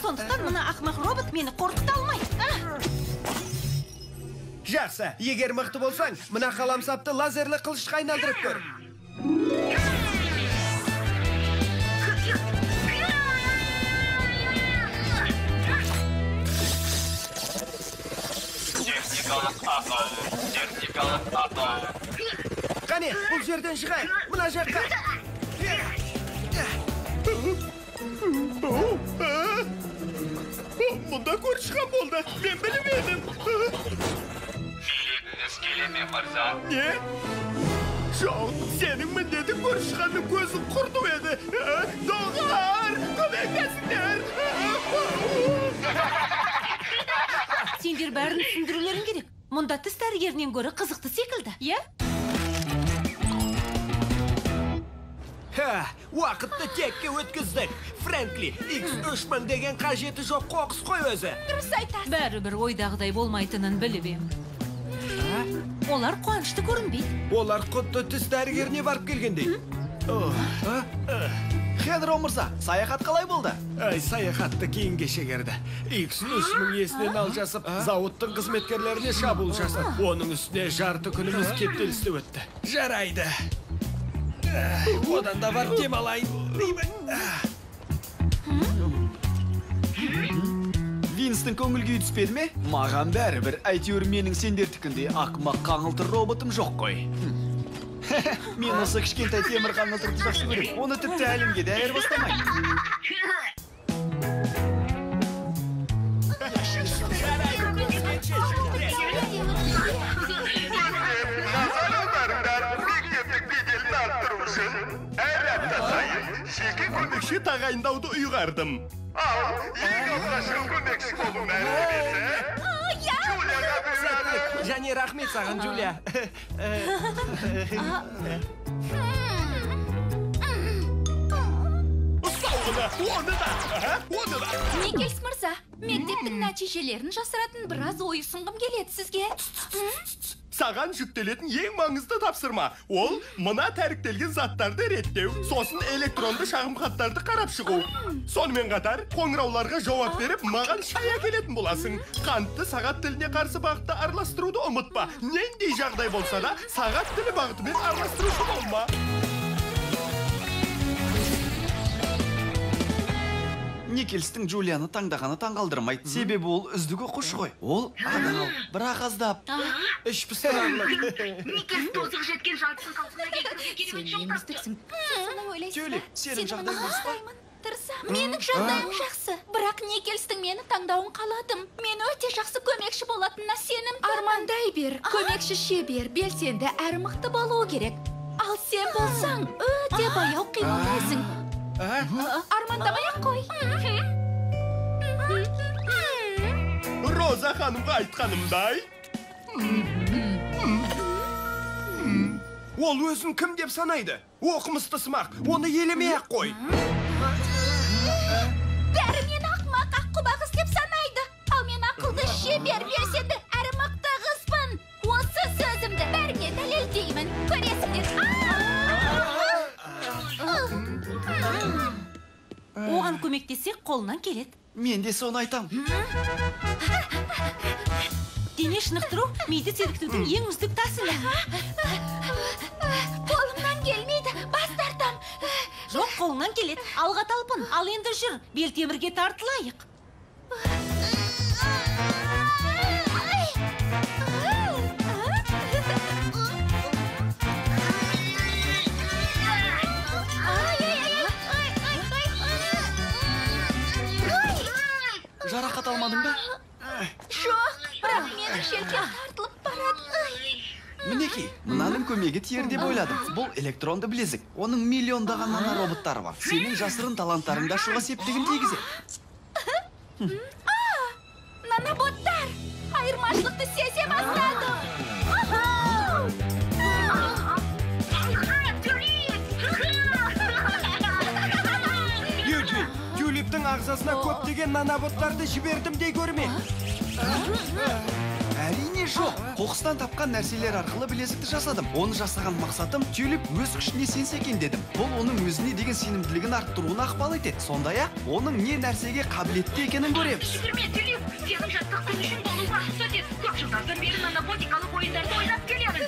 Сондықтан мына ақымақ робот мені қорқыта алмайды. Жақсы, егер мықты болсаң, мына қаламсапты лазерлі қылышқа айналдырып көр. Техникалық ақау, техникалық ақау. Қане, бұл жерден шығайық, мына жаққа. Мұнда көршіған болды, мен біліп едім. Билегіңіз келе ме, мырза? Не? Жоқ, сенің міндетің көршіғанның көзін құрту еді. Доғар, көмектесіңдер! Сендер бәрін түсіндірулерің керек. Мұнда тіс дәрігерінен гөрі қызықты секілді, иә? Уақытты текке өткіздік. Фрэнкли, X3000 деген қажеті жоқ қоқыс қой өзі. Дұрыс айтасың. Бәрібір ойдағыдай болмайтынын біліп ем. Олар қуанышты көрінбейді. Олар құтты тіс дәрігеріне барып келгендей. Хенро мырза, саяхат қалай болды? Ай, саяхатты кейінге шегерді. X3000 есінен алжасып, зауыттың қызметкерлеріне шабуыл жасады. Оның үстіне жарты күніміз кептелісте өтті. Жарайды. Одан да барып демалайын. Винстің көңіл күйі түспеді ме? Маған бәрібір, әйтеуір менің сендердікіндей ақымақ қаңылтыр роботым жоқ қой. Мен осы кішкентай темір қаңылтырды жақсы көремін. Оны тіпті әлемге де айырбастамаймын. Әр апта сайын жеке көмекші тағайындауды ұйғардым. Ал, ең алғашқы көмекші болу мәртебесі Джулияға бұйырады. Және рахмет саған, Джулия. Ұстауғына, оны да, оны да. Никельс мырза, мектептің нәтижелерін жасыратын біраз ой ұсынғым келеді сізге. Саған жүктелетін ең маңызды тапсырма. Ол мына тәріктелген заттарды реттеу, сосын электронды шағымхаттарды қарап шығу. Сонымен қатар қоңырауларға жауап беріп, маған шай әкелетін боласың. Қантты сағат тіліне қарсы бағытта араластыруды ұмытпа. Нендей жағдай болса да, сағат тілі бағытымен араластырушы болма. Никельстің Джулияны таңдағаны таңғалдырмайды. Себебі ол үздік оқушы ғой. Ол адал, бірақ аздап. Іш пыстырарлық. Никельс тозығы жеткен жартысын қалпына келтіруге керемет Сен жол ең тапты. үздіксің. Сен солай ойлайсың Тюлип, ба? сенің Сенің жағдайың дұрыс па? ұнатпаймын. Тырысамын. Менің жағдайым жақсы. Бірақ Никельстің мені таңдауын қаладым. Мен өте жақсы көмекші болатынына сенімдімін. Армандай бер. Көмекші шебер, белсенді әрі мықты болуы керек. Ал сен болсаң, өте баяу қимылдайсың. Армандамай-ақ қой. Роза ханымға айтқанымдай. Ол өзін кім деп санайды? Оқымысты сымақ, оны елемей-ақ қой. Бәрі менің Оған көмектессек, қолынан келеді. Мен де соны айтам. Дене шынықтыру миды сергітудің ең үздік тәсілі. Қолымнан келмейді, бас тартам. Жоқ, қолыңнан келеді. Алға талпын. Ал енді жүр, белтемірге тартылайық. Жарақат алмадың ба? Жоқ, бірақ менің желкем тартылып барады. Мінекей, мынаның көмегі тиер деп ойладым. Бұл электронды білезік. Оның миллиондаған нанороботтары бар. Сенің жасырын таланттарыңды ашуға септігін тигізеді. Наноботтар! Айырмашылықты сезе бастадым. Юджин, Тюлиптің ағзасына көптеген наноботтарды жібердім дей көрме. Әрине жоқ. Қоқыстан тапқан нәрселер арқылы білезікті жасадым. Оны жасаған мақсатым Тюлип өз күшіне сенсе екен дедім. Бұл оның өзіне деген сенімділігін арттыруына ықпал етеді. Сондай-ақ, оның не нәрсеге қабілетті екенін көреміз. Жүгірме, Тюлип, сенің жаттықтың үшін болуға рұқсат ет. Көп жылдардан бері наноботикалық ойындарды ойнап келемін.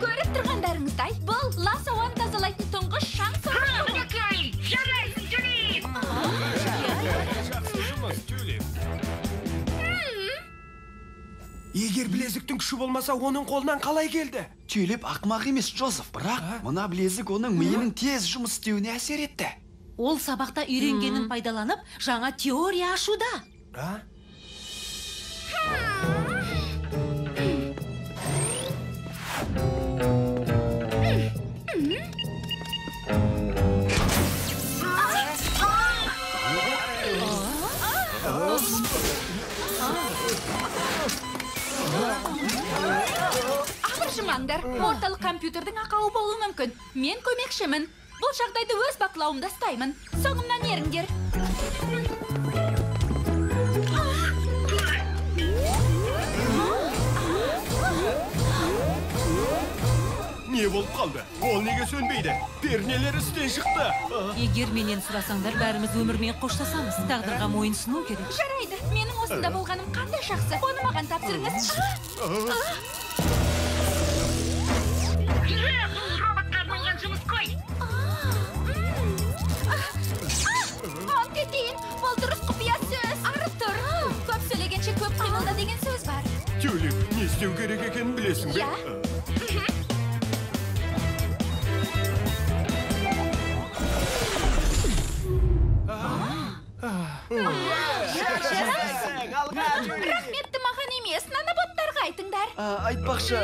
Көріп тұрғандарыңыздай, бұл лас ауаны тазалайтын тұңғыш шаң сорғыш. Мінекей, жарайсың, Тюлип! Жақсы жұмыс, Тюлип. Егер білезіктің күші болмаса, оның қолынан қалай келді? Тюлип ақымақ емес, Джозеф, бірақ мына білезік оның миының тез жұмыс істеуіне әсер етті. Ол сабақта үйренгенін пайдаланып, жаңа теория ашуда. Абыржымаңдар, орталық компьютердің ақауы болуы мүмкін. Мен көмекшімін. Бұл жағдайды өз бақылауымда ұстаймын. Соңымнан еріңдер. Не болып қалды? Ол неге сөнбейді? Пернелер істен шықты. Егер менен сұрасаңдар, бәріміз өмірмен қоштасамыз. Тағдырға мойын сұну керек. Жарайды, менің осында болғаным қандай жақсы. Оны маған тапсырыңыз. Бұл роботқа арналған жұмыс қой. Ант етейін, бұл дұрыс құпия сөз. Арып тұр. Көп сөйлегенше көп қимылда деген сөз бар. Тюлип, не істеу керек екенін білесің бе? Иә. Рахметті маған емес, наноботтарға айтыңдар. Айтпақшы,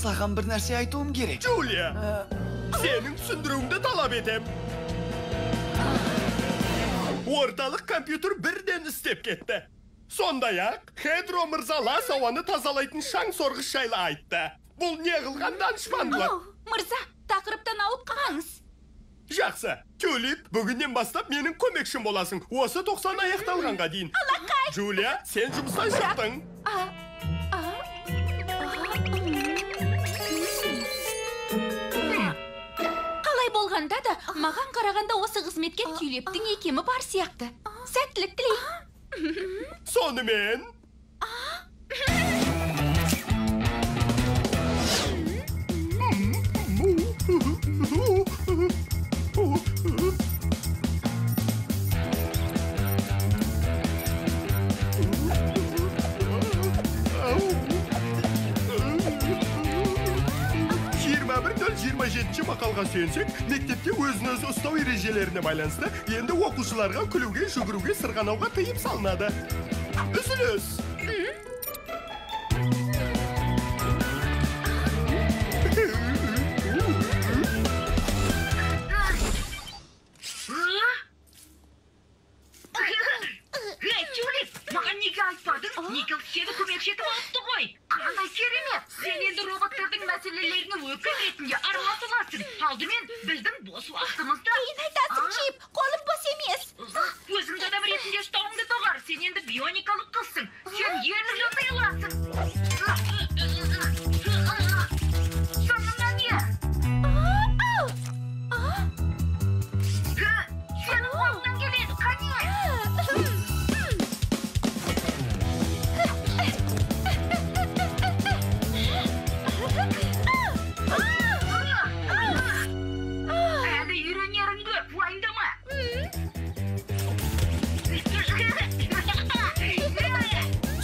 саған бір нәрсе айтуым керек. Джулия, сенің түсіндіруіңді талап етем. Орталық компьютер бірден істеп кетті. Сондай-ақ, Хедро мырза лас ауаны тазалайтын шаң сорғыш жайлы айтты. Бұл не қылған данышпандылық? Мырза, тақырыптан ауытқымаңыз. Жақсы, Тюлип, бүгіннен бастап менің көмекшім боласың. Осы 90 аяқталғанға дейін. Алақай! Джулия, сен жұмыстан шықтың. Қалай болғанда да, маған қарағанда осы қызметке Тюлиптің икемі бар сияқты. Сәттілік тілеймін. Сонымен... 21.07 мақалға сүйенсек, мектепте өзін-өзі ұстау ережелеріне байланысты енді оқушыларға күлуге, жүгіруге, сырғанауға тыйым салынады. Үзіліс. Эй, Тюлип, маған неге айтпадың? Никел сені көмекші етіп алыпты ғой. Қандай Қандай керемет! Сен енді роботтардың мәселелеріне өкіл ретінде араласа аласың. Алдымен біздің бос уақытымызда. Кейін айтасың, Чип, қолым бос емес. Өзіңді адам ретінде ұстауыңды доғар. Сен енді бионикалық қызсың. Сен ерлік жасай аласың. Соңында не? Сенің қолыңнан келеді, қане? Әлі үйренерің көп, уайымдама.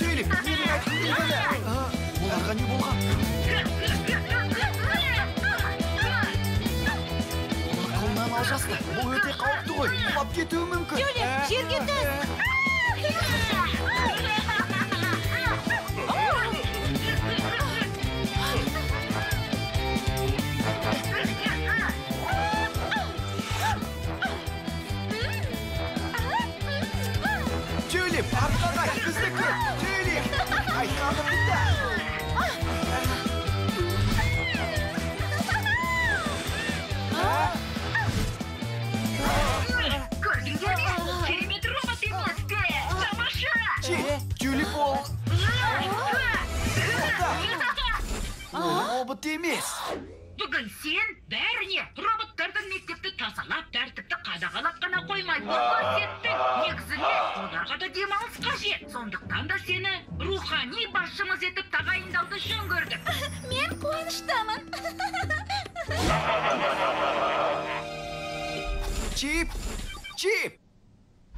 Тюлип, менің айтқым келгені. Оларға не болған? Олар қолынан алжасты. Бұл өте қауіпті ғой. Құлап кетуі мүмкін. Тюлип, жерге түс! Тюлип, артқа қайт, бізді күт. Тюлип, айтқанымды тыңда. Көрдіңдер ме? Керемет робот емес пе? Тамаша! Чип, Тюлип ол... Ол робот емес. Бүгін сен бәріне роботтардың мектепті тазалап, тәртіпті қадағалап қана қоймай, көрсеттің. Негізінде оларға да демалыс қажет. Сондықтан да сені рухани басшымыз етіп тағайындауды жөн көрдік. Мен қуаныштымын. Чип, Чип!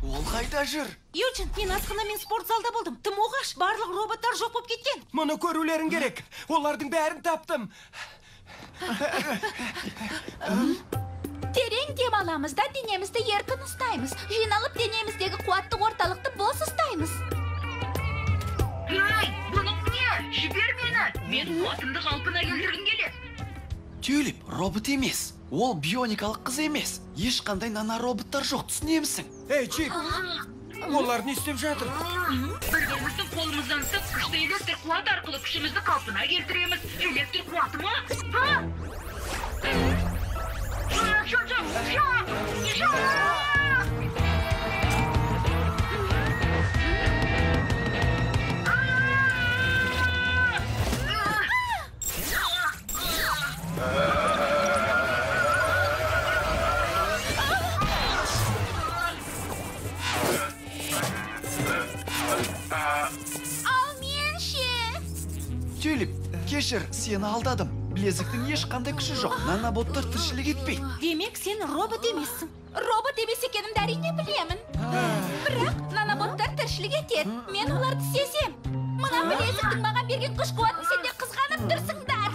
Ол қайда жүр? Юджин, мен асхана мен спорт залда болдым. Тым оғаш, барлық роботтар жоқ болып кеткен. Мұны көрулерің керек. Олардың бәрін таптым. Терең дем аламыз да денемізді еркін ұстаймыз. Жиналып денеміздегі қуатты орталықты бос ұстаймыз. Ей, бұның не? Жібер мені! Мен қуатымды қалпына келтіргім келеді. Тюлип робот емес. Ол бионикалық қыз емес. Ешқандай нанороботтар жоқ, түсінемісің? Ей, Чип, олар не істеп жатыр? Бір-біріміздің қолымыздан ұстап, күшті электр қуат арқылы күшімізді қалпына келтіреміз. Электр қуаты ма? Жоқ, жоқ, жоқ, жоқ! Ал мен ше? Тюлип, кешір, сені алдадым. Білезіктің ешқандай күші жоқ. Наноботтар тіршілік етпейді. Демек, сен робот емессің. Робот емес екенімді әрине білемін. Бірақ наноботтар тіршілік етеді. Мен оларды сезем. Мына білезіктің маған берген күш қуатын сендер қызғанып тұрсыңдар.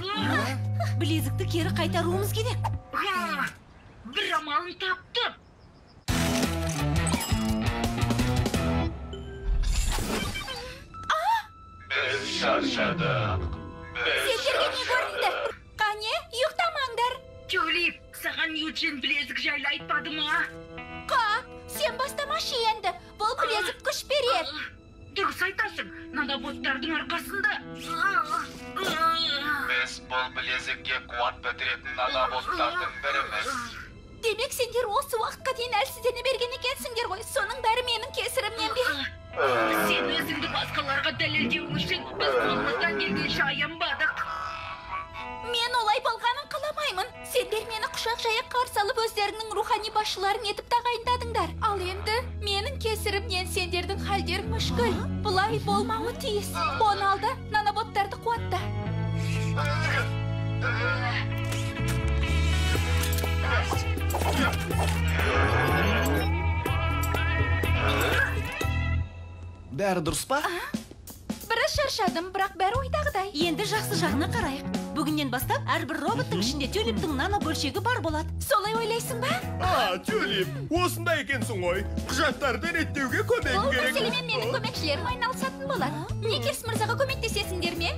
Білезікті кері қайтаруымыз керек. Бір амалын таптым. Біз шаршадық. Сендерге не көрінді? Қане, ұйықтамаңдар. Тюлип, саған Юджин білезік жайлы айтпады ма? Қап, сен бастамашы енді. Бұл білезік күш береді. Дұрыс айтасың, наноботтардың арқасында. Біз бұл білезікке қуат бітіретін наноботтардың біріміз. Демек, сендер осы уақытқа дейін әлсіздене берген екенсіңдер ғой. Соның бәрі менің кесірімнен бе? Сен өзіңді басқаларға дәлелдеуің үшін біз қолымыздан келгенше аянбадық. Мен олай болғанын қаламаймын. Сендер мені құшақ жая қарсы алып өздеріңнің рухани басшыларың етіп тағайындадыңдар. Ал енді менің кесірімнен сендердің халдерің мүшкіл. Бұлай болмауы тиіс. Оны алда наноботтарды қуатта. Бәрі дұрыс па? Біраз шаршадым, бірақ бәрі ойдағыдай. Енді жақсы жағына қарайық. Бүгіннен бастап әрбір роботтың ішінде Тюлиптің нано бөлшегі бар болады. Солай ойлайсың ба? А, Тюлип, осында екенсің ғой. Құжаттарды реттеуге көмегің Бұл керек. мәселемен менің көмекшілерім айналысатын болады. Никерс мырзаға көмектесесіңдер ме?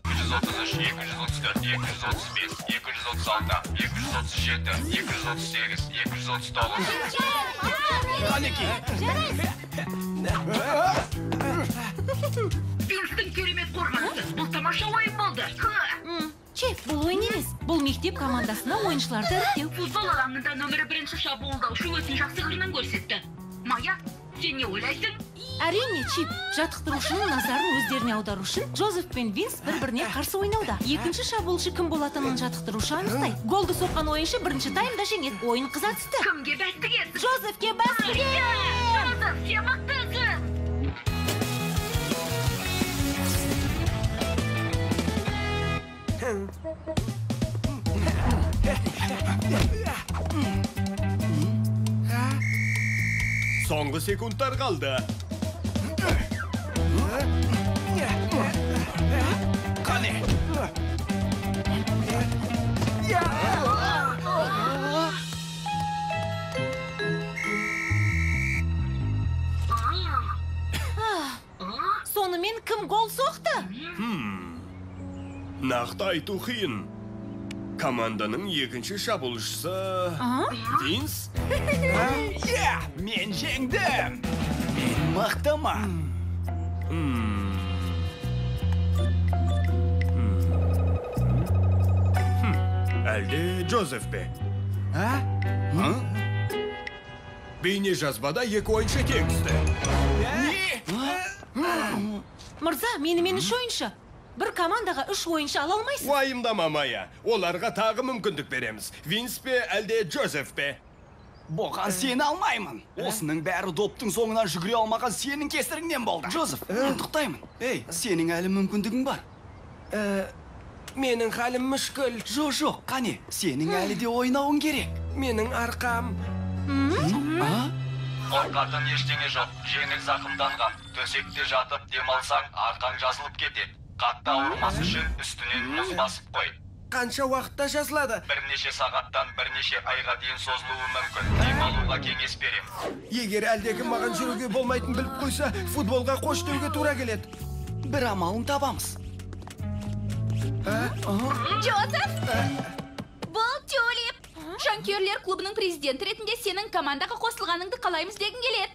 233, 234, 235, 236, 238, 239. Қанеки. Жарайсың. Винстің керемет қорғанысы. Бұл тамаша ойын болды. Чип, бұл ойын емес. Бұл мектеп командасына ойыншыларды іріктеу. Футбол алаңында нөмірі бірінші шабуылдаушы өзін жақсы қырынан көрсетті. Майя, сен не ойлайсың? Әрине, Чип, жаттықтырушының назарын өздеріне аудару үшін Джозеф пен Винс бір-біріне қарсы ойнауда. Екінші шабуылшы кім болатынын жаттықтырушы анықтайды. Голды соққан ойыншы бірінші таймда жеңеді. Ойын қыза түсті. Кімге бәс тігесің? Джозефке бәс тігемін! Джозеф, сен мықтысың! Соңғы секундтар қалды. Қане. Сонымен кім гол соқты? Нақты айту қиын. Команданың екінші шабуылшысы Винс? Иә, мен жеңдім. Мен мықтымын. Әлде Джозеф пе? Бейне жазбада екі ойыншы тең түсті. Мырза, менімен үш ойыншы. Бір командаға үш ойыншы ала алмайсың. Уайымдама, Майя. Оларға тағы мүмкіндік береміз. Винс пе, әлде Джозеф пе? Бұған сені алмаймын. Осының бәрі доптың соңынан жүгіре алмаған сенің кесіріңнен болды. Джозеф, құттықтаймын. Ей, сенің әлі мүмкіндігің бар. Менің халім мүшкіл. Жоқ, қане, сенің әлі де ойнауың керек. Менің арқам. Қорқатын ештеңе жоқ, жеңіл зақымданған. Төсекте жатып демалсаң, арқаң жазылып кетеді. Қатты ауырмас үшін үстінен мұз басып қой. Қанша уақытта жазылады? Бірнеше сағаттан бірнеше айға дейін созылуы мүмкін. Демалуға кеңес берем. Егер әлдекім маған жүруге болмайтын біліп қойса, футболға қош деуге тура келеді. Бір амалын табамыз. Джозеф! Бұл Тюлип! Жанкүйерлер клубының президенті ретінде сенің командаға қосылғаныңды қалаймыз дегім келеді.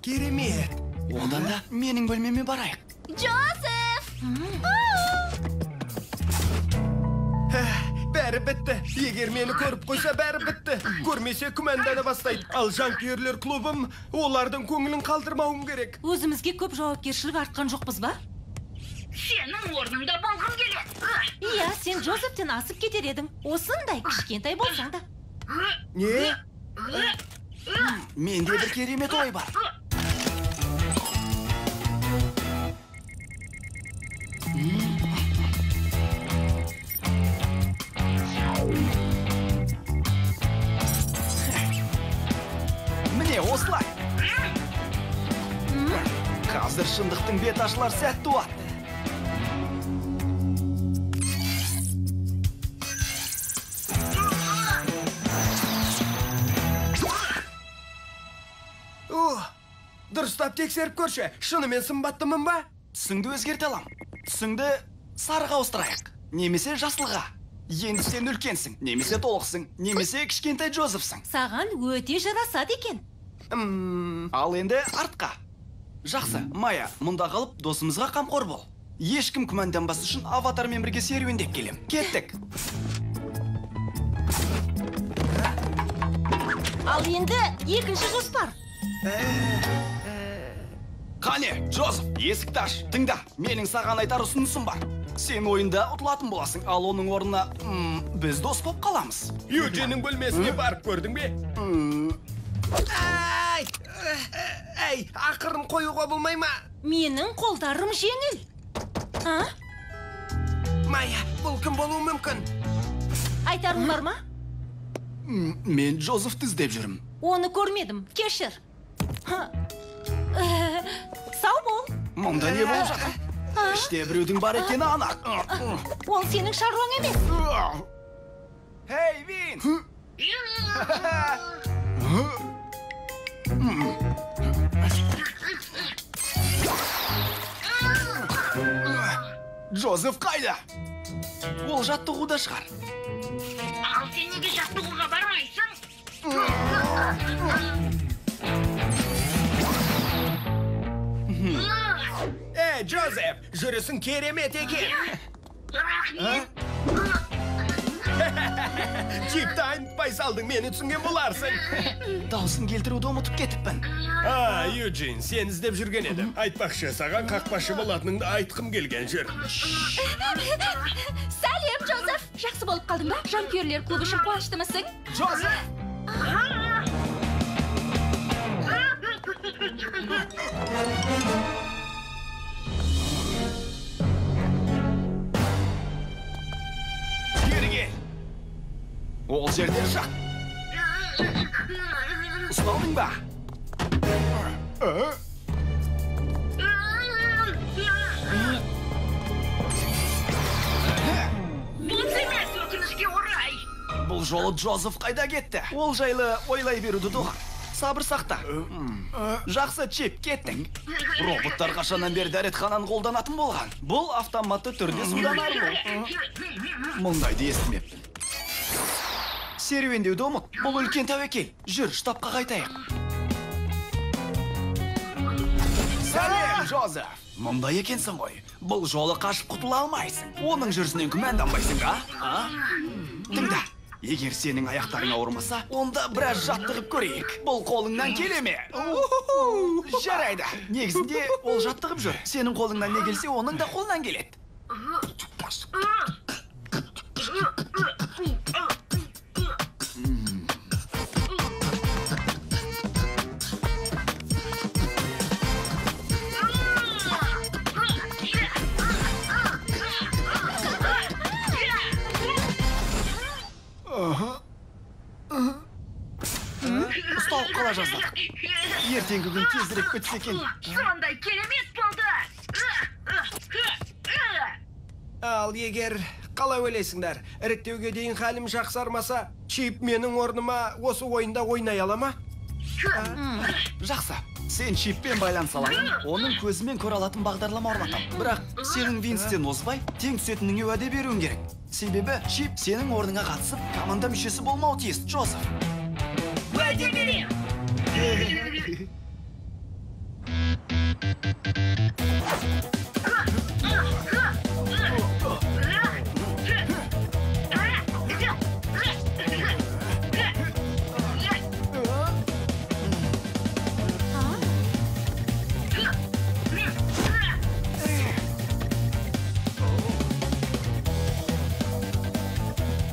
Керемет! Одан да менің бөлмеме барайық. Джозеф! Бәрі бітті. Егер мені көріп қойса, бәрі бітті. Көрмесе күмәндана бастайды. Ал жанкүйерлер клубым, олардың көңілін қалдырмауым керек. Өзімізге көп жауапкершілік артқан жоқпыз ба? Сенің орныңда болғым келеді. Иә, сен Джозефтен асып кетер едің. Осындай кішкентай болсаң да. Не? Менде бір керемет ой бар. Міне осылай. Қазір шындықтың бет ашылар сәт туады. Дұрыстап тексеріп көрші, шынымен сымбаттымын ба? Түсіңді өзгерте алам. Түсіңді сарыға ауыстырайық, немесе жасылға. Енді сен үлкенсің, немесе толықсың, немесе кішкентай Джозефсің. Саған өте жарасады екен. Ал енді артқа. Жақсы, Майя, мұнда қалып досымызға қамқор бол. Ешкім күмәнданбас үшін аватармен бірге серуендеп келем. Кеттік. Ал енді екінші жоспар. Қане, Джозеф, есікті аш. Тыңда, менің саған айтар ұсынысым бар. Сен ойында ұтылатын боласың, ал оның орнына біз дос боп қаламыз. Юджиннің бөлмесіне барып көрдің бе? Ай! Әй, ақырын қоюға болмай ма? Менің қолдарым жеңіл. А? Майя, бұл кім болуы мүмкін? Айтарың бар ма? Мен Джозефті іздеп жүрмін. Оны көрмедім, кешір. Сау бол. Мұнда не болып жатыр? Іште біреудің бар екені анық. Ол сенің шаруаң емес. Хей, Вин! Джозеф қайда? Ол жаттығуда шығар. Ал сен неге жаттығуға бармайсың? Джозеф, жүрісің керемет екен. Рахмет. Чипті айнытпай салдың, мені түсінген боларсың. Даусын келтіруді ұмытып кетіппін. А, Юджин, сен іздеп жүрген едім. Айтпақшы, саған қақпашы болатыныңды айтқым келген жүр. Сәлем, Джозеф! Жақсы болып қалдың ба? Жанкүйерлер клубы үшін қуаныштымысың? Джозеф! Бері кел. Ол жерде жат. Ұсталдың ба? Бос емес, өкінішке орай. Бұл жолы Джозеф қайда кетті? Ол жайлы ойлай беруді доғар. Сабыр сақта. Жақсы, Чип, кеттік. Роботтар қашаннан бері дәретхананы қолданатын болған. Бұл автоматты түрде судан арылу. Мұндайды естімеппін. Серуендеуді ұмыт. Бұл үлкен тәуекел. Жүр, штабқа қайтайық. Сәлем, Джозеф. Мұндай екенсің ғой. Бұл жолы қашып құтыла алмайсың. Оның жүрісінен күмәнданбайсың ба? Тыңда. Егер сенің аяқтарың ауырмаса, онда біраз жаттығып көрейік. Бұл қолыңнан келе ме? Жарайды. Негізінде ол жаттығып жүр. Сенің қолыңнан не келсе, оның да қолынан келеді. Ұсталып қала жаздадық. Ертеңгі күн тезірек бітсе екен. Сондай керемет болды. Ал егер қалай ойлайсыңдар, іріктеуге дейін халім жақсармаса, Чип менің орныма осы ойында ойнай ала ма? Жақсы. Сен Чиппен байланыса аласың, оның көзімен көре алатын бағдарлама орнатамын. Бірақ сенің Винстен озбай, тең түсетініңе уәде беруің керек. Себебі Чип сенің орныңа қатысып, команда мүшесі болмауы тиіс, Джозеф. Уәде берем.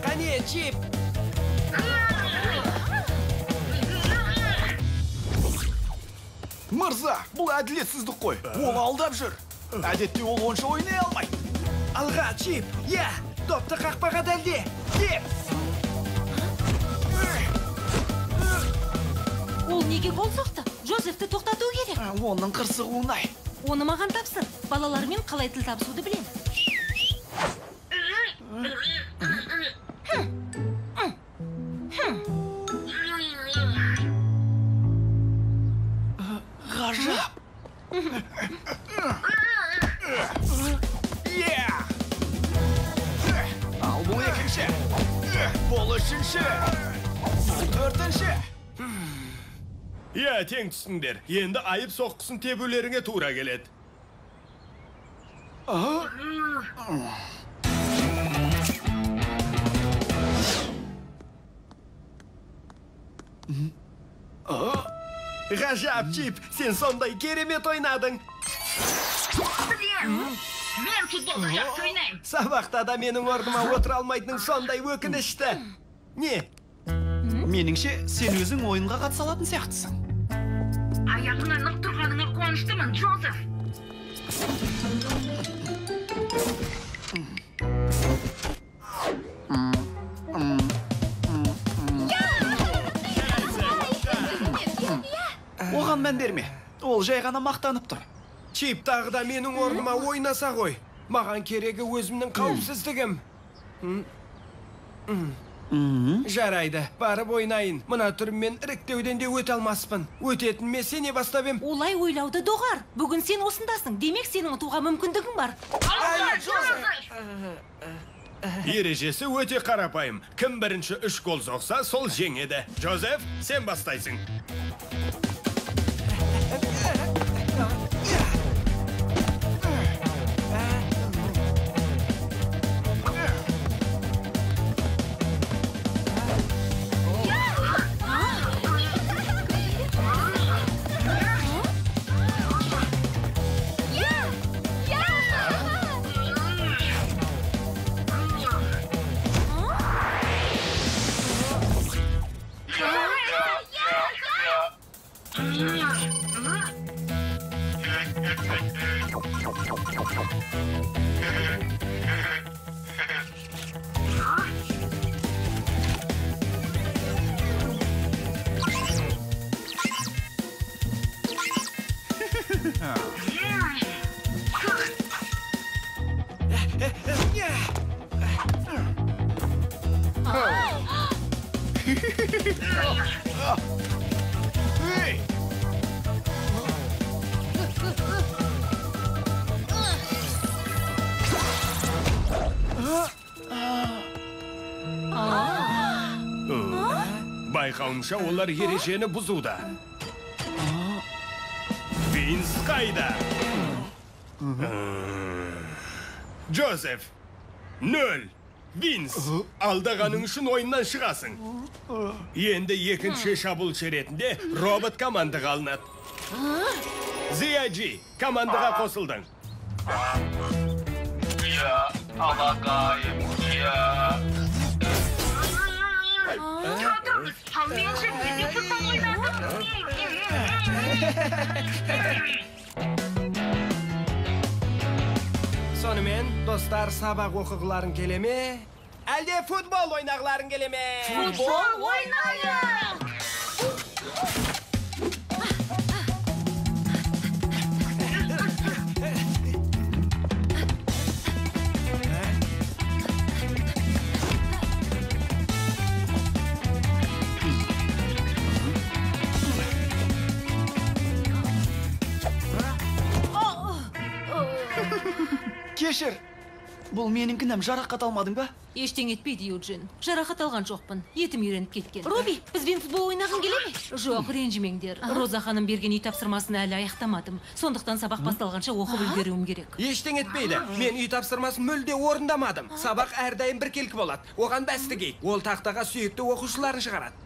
Қане, Чип! Мырза, бұл әділетсіздік қой. Ол алдап жүр. Әдетте ол онша ойнай алмайды. Алға, Чип! Иә, допты қақпаға дәлде! Кеп! Ол неге гол соқты? Джозефті тоқтату керек. Оның қырсығуын-ай. Оны маған тапсыр. Балалармен қалай тіл табысуды білем. Ғажап! Ал бұл екінші, бұл үшінші, бұл төртінші. Иә, тең түстіңдер. Енді айып соққысын тебулеріңе тура келеді. Ғажап, Чип, сен сондай керемет ойнадың. Білем, мен футболды жақсы ойнаймын. Сабақта да менің орныма отыра алмайтының сондай өкінішті. Не? Меніңше, сен өзің ойынға қатыса алатын сияқтысың. Аяғыңа нық тұрғаныңа қуаныштымын, Джозеф. Оған мән берме. Ол жай ғана мақтанып тұр. Чип тағы да менің орныма ойнаса ғой. Маған керегі өзімнің қауіпсіздігім. Жарайды, барып ойнайын. Мына түріммен іріктеуден де өте алмаспын. Өтетініме сене бастап ем. Олай ойлауды доғар. Бүгін сен осындасың. Демек, сенің ұтуға мүмкіндігің бар. Ережесі өте қарапайым. Кім бірінші 3 гол соқса, сол жеңеді. Джозеф, сен бастайсың. Байқауымша, олар ережені бұзуда. Винс қайда? Джозеф, 0. Винс, алдағаның үшін ойыннан шығасың. Енді екінші шабуылшы ретінде робот командаға алынады. Зияджи, командаға қосылдың. Я, алақайым, я. Тұра, ал мен же неге футбол ойнадым? Сонымен, достар, сабақ оқығыларың келе ме? Әлде футбол ойнағыларың келе ме? Футбол ойнайық! Кешір, бұл менің кінәм, жарақат алмадың ба? Ештеңе етпейді, Юджин. Жарақат алған жоқпын. Етім үйреніп кеткен. Руби, бізбен футбол ойнағың келе ме? Жоқ, ренжімеңдер. Роза ханым берген үй тапсырмасын әлі аяқтамадым. Сондықтан сабақ басталғанша оқып үлгеруім керек. Ештеңе етпейді. Мен үй тапсырмасын мүлде орындамадым. Сабақ әрдайым біркелкі болады. Оған бәс тігейік. Ол тақтаға сүйікті оқушыларын шығарады.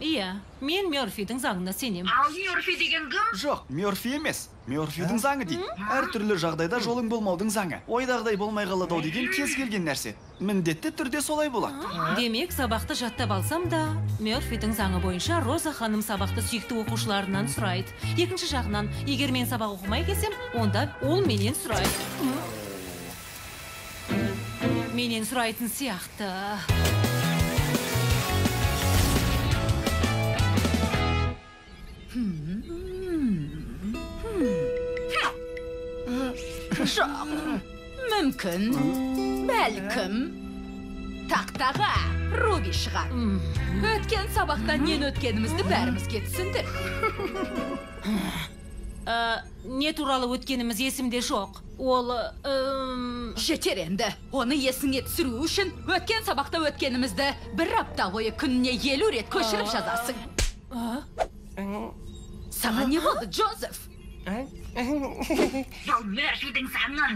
Иә, мен Мёрфидің заңына сенем. Ал Мёрфи деген кім? Жоқ, Мёрфи емес. Мёрфидің заңы дейді. Әртүрлі жағдайда жолың болмаудың заңы. Ойдағыдай болмай қалады ау деген кез келген нәрсе. Міндетті түрде солай болады. Демек, сабақты жаттап алсам да, Мёрфидің заңы бойынша Роза ханым сабақты сүйікті оқушыларынан сұрайды. Екінші жағынан, егер мен сабақ оқымай келсем, онда ол менен сұрайды. Менен сұрайтын сияқты. Жоқ, мүмкін, бәлкім, тақтаға Руби шығар. Өткен сабақта нен өткенімізді бәрімізге түсіндік. Не туралы өткеніміз есімде жоқ. Ол... Жетер енді. Оны есіңе түсіру үшін өткен сабақта өткенімізді бір апта бойы күніне 50 рет көшіріп жазасың. Саған не болды, Джозеф? Бұл Мёрфидің заңы.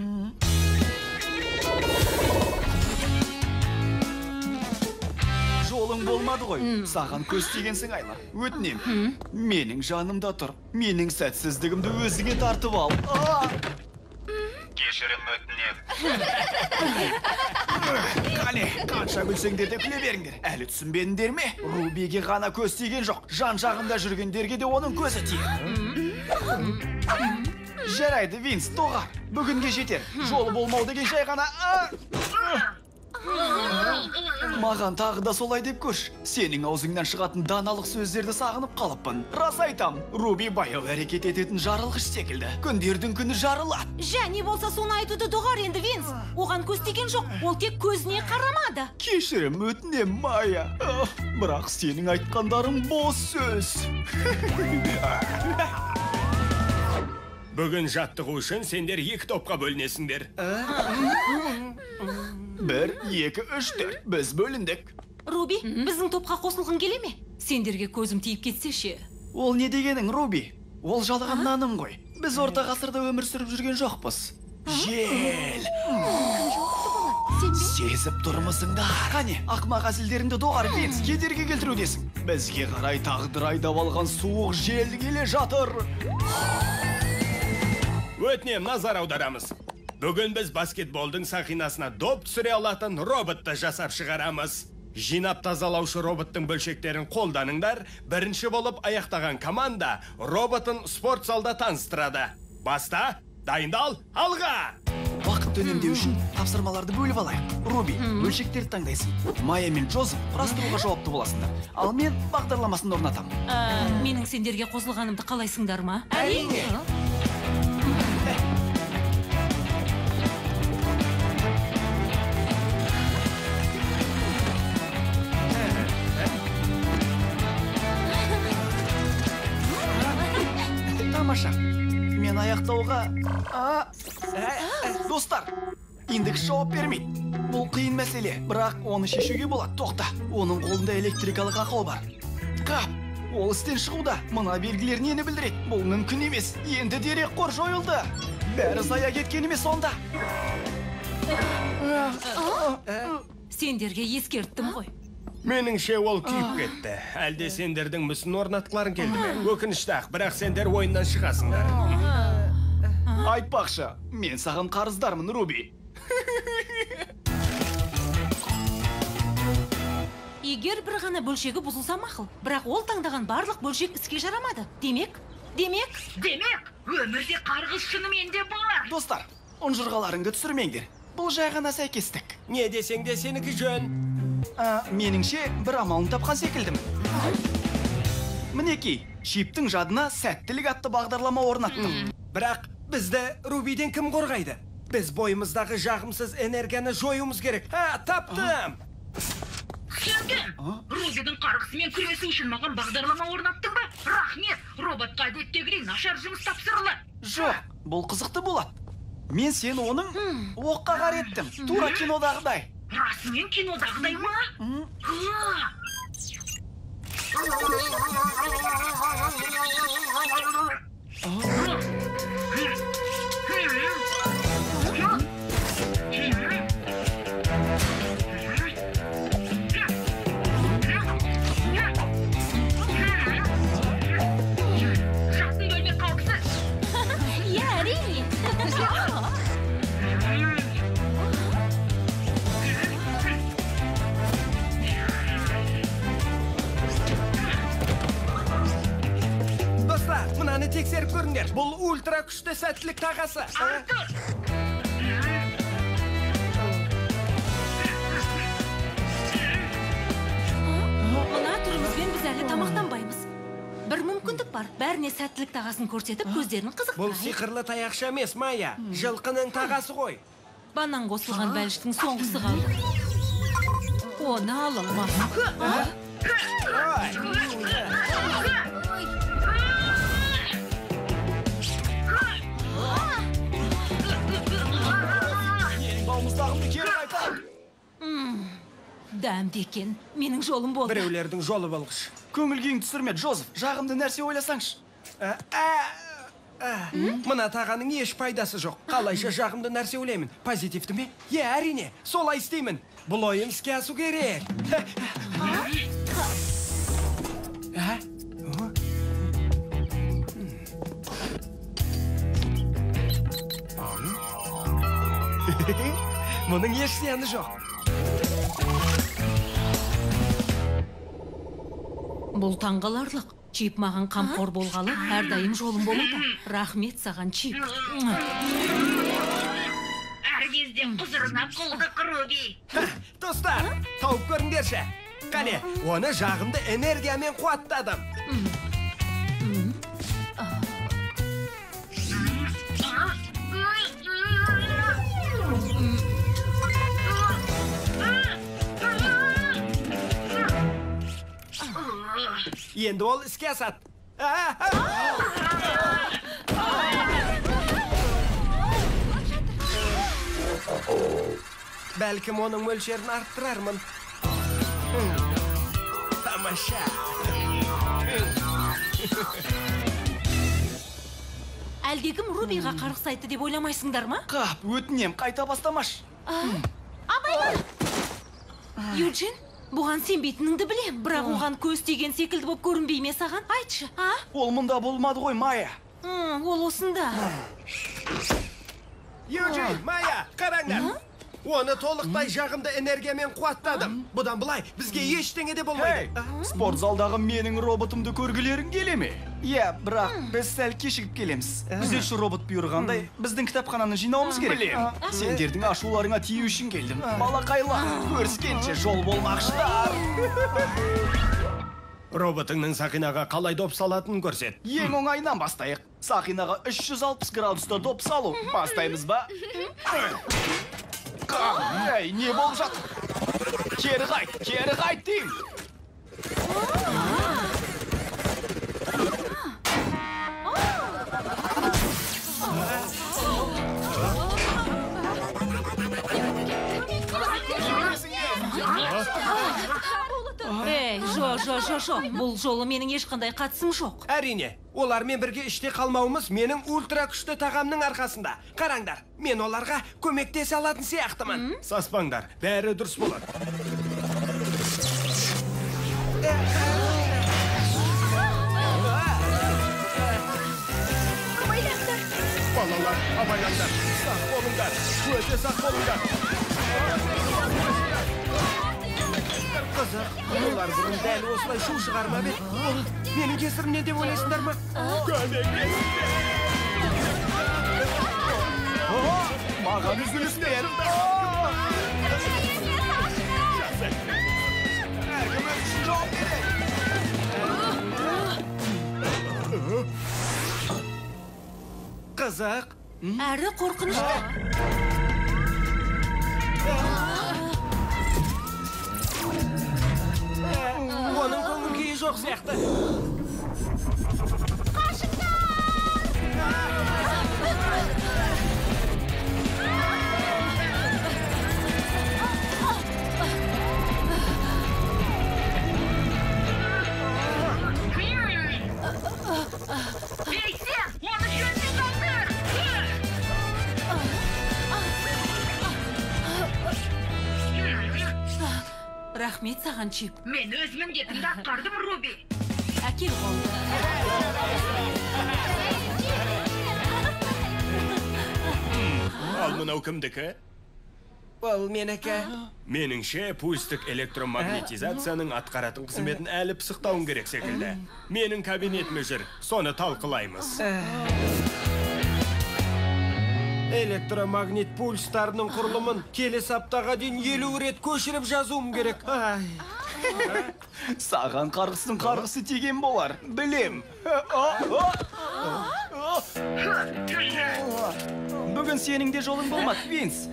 Жолың болмады ғой. Саған көз тиген сыңайлы. Өтінем. Менің жанымда тұр. Менің сәтсіздігімді өзіңе тартып ал. Кешірім өтінем. Қане, қанша күлсеңдер де күле беріңдер. Әлі түсінбедіңдер ме? Рубиге ғана көз тиген жоқ. Жан жағында жүргендерге де оның көзі тиеді. Жарайды, Винс, доғар. Бүгінге жетер. Жолы болмау деген жай ғана... Маған тағы да солай деп көш. Сенің аузыңнан шығатын даналық сөздерді сағынып қалыппын. Рас айтам, Руби баяу әрекет ететін жарылғыш секілді. Күндердің күні жарылады. Және болса соны айтуды доғар енді, Винс. Оған көз тиген жоқ, ол тек көзіне қарамады. Кешірім өтінем, Майя. Бірақ сенің айтқандарың бос сөз. Бүгін жаттығу үшін сендер екі топқа бөлінесіңдер. 1, 2, 3, 4. Біз бөліндік. Руби, біздің топқа қосылғың келе ме? Сендерге көзім тиіп кетсе ше. Ол не дегенің, Руби? Ол жалған наным ғой. Біз орта ғасырда өмір сүріп жүрген жоқпыз. Жел! Сезіп тұрмысыңдар. Қане, ақмақ әзілдеріңді доғар, Винс, кедергі келтірудесің. Бізге қарай тағдыр айдап алған суық жел келе жатыр. Өтінем, назар аударамыз. Бүгін біз баскетболдың сақинасына доп түсіре алатын роботты жасап шығарамыз. Жинап тазалаушы роботтың бөлшектерін қолданыңдар. Бірінші болып аяқтаған команда роботын спорт залда таныстырады. Баста, дайындал, алға! Уақытты үнемдеу үшін тапсырмаларды бөліп алайық. Руби, бөлшектерді таңдайсың. Майя мен Джозеф құрастыруға жауапты боласыңдар. Ал мен бағдарламасын орнатамын. Менің сендерге қосылғанымды қалайсыңдар ма? Әрине. Тамаша. Мен аяқтауға... Достар, индекс жауап бермейді. Бұл қиын мәселе, бірақ оны шешуге болады. Тоқта, оның қолында электрикалық ақау бар. Қап, ол істен шығуда. Мына белгілер нені білдіреді? Бұл мүмкін емес. Енді дерекқор жойылды. Бәрі зая кеткен емес онда. Сендерге ескерттім ғой. Меніңше ол күйіп кетті. Әлде сендердің мүсін орнатқыларың келді ме? Өкінішті-ақ, бірақ сендер ойыннан шығасыңдар. Айтпақшы, мен саған қарыздармын, Руби. Егер бір ғана бөлшегі бұзылса мақұл, бірақ ол таңдаған барлық бөлшек іске жарамады. Демек, өмірде қарғыс шынымен де бар. Достар, ұнжырғаларыңды түсірмеңдер. Бұл жай ғана сәйкестік. Не десең де сенікі жөн. Меніңше, бір амалын тапқан секілдімін. Мінекей, чиптің жадына сәттілік атты бағдарлама орнаттым. Бірақ бізді Рубиден кім қорғайды? Біз бойымыздағы жағымсыз энергияны жоюымыз керек. Таптым! Түсіндім! Рубидің қарғысымен күресу үшін маған бағдарлама орнаттың ба? Рахмет! Роботқа әдеттегідей нашар жұмыс тапсырылды. Жоқ, бұл қызықты болады. Мен сені оның оққа қар еттім. Тура кинодағыдай. Расымен кинодағыдай ма? Жатын бөлме қауіпсіз. Иә, әрине. Достар, мынаны тексеріп көріңдер. Бұл ультра күшті сәттілік тағасы. Артур! Мына түрімізбен біз әлі тамақтанбаймыз. Бір мүмкіндік бар. Бәріне сәттілік тағасын көрсетіп, көздерін қызықтырайық. Бұл сиқырлы таяқша емес, Майя. Жылқының тағасы ғой. Банан қосылған бәліштің соңғысы қалды. Оны ала алмадым. Менің балмұздағымды кері қайтар. Дәмді екен. Менің жолым болды. Біреулердің жолы болғыш. Көңіл күйіңді түсірме, Джозеф. Жағымды нәрсе ойласаңшы. Мына тағаның еш пайдасы жоқ. Қалайша жағымды нәрсе ойлаймын? Позитивті ме? Иә, әрине. Солай істеймін. Бұл ойым іске асу керек. Мұның еш зияны жоқ. Бұл таңғаларлық. Чип маған қамқор болғалы әрдайым жолым болуда. Рахмет саған, Чип. Әр кезде құзырына құлдық, Руби. Достар, тауып көріңдерші. Қане, оны жағымды энергиямен қуаттадым. Енді ол іске асады. Бәлкім оның мөлшерін арттырармын. Тамаша. Әлдекім Рубиға қарғыс айтты деп ойламайсыңдар ма? Қап, өтінем, қайта бастамаш. Абайла! Юджин, бұған сенбейтініңді білем, бірақ оған көз тиген секілді боп көрінбей ме саған? Айтшы, а? Ол мұнда болмады ғой, Майя. Ол осында. Юджин, Майя, қараңдар. Оны толықтай жағымды энергиямен қуаттадым. Бұдан былай бізге ештеңе де болмайды. Спорт залдағы менің роботымды көргілерің келе ме? Иә, бірақ біз сәл кешігіп келеміз. Күзетші робот бұйырғандай, біздің кітапхананы жинауымыз керек. Білем. Сендердің ашуларыңа тию үшін келдім. Балақайлар, көріскенше жол болмақшылар. Роботыңның сақинаға қалай доп салатынын көрсет. Ең оңайынан бастайық. Сақинаға 360 градуста доп салу. Бастаймыз ба? Ей, не болып жатыр? Кері қайт, кері қайт деймін. Ей, жо. Бұл жолы менің ешқандай қатысым жоқ. Әрине, олармен бірге іште қалмауымыз менің ультра күшті тағамның арқасында. Қараңдар, мен оларға көмектесе алатын сияқтымын. Саспаңдар, бәрі дұрыс болады. Абайлаңдар! Балалар, абайлаңдар, сақ болыңдар, өте сақ болыңдар. Қызық, олар бұрын дәл осылай шу шығармап еді. Ол менің кесірімнен деп ойлайсыңдар ма? Көмектесіңдер! Маған үзіліс бер. Әркім өз үшін жауап береді. Қызық. Әрі қорқынышты. Оның көңіл күйі жоқ сияқты. Ей, сен, оны жөнге қалдыр! Рахмет саған, Чип. Мен өз міндетімді атқардым, Руби. Әкел қолыңды. Ал мынау кімдікі? Ол менікі. Меніңше, пульстік электромагнетизацияның атқаратын қызметін әлі пысықтауың керек секілді. Менің кабинетіме жүр, соны талқылаймыз. Электромагнит пульстарының құрылымын келесі аптаға дейін 50 рет көшіріп жазуым керек. Ай. Саған қарғыстың қарғысы тиген болар, білем. Бүгін сенің де жолың болмады, Винс.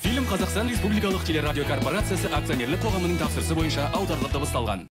Фильм Қазақстан Республикалық телерадиокорпорациясы акционерлік қоғамының тапсырысы бойынша аударылып дыбысталған.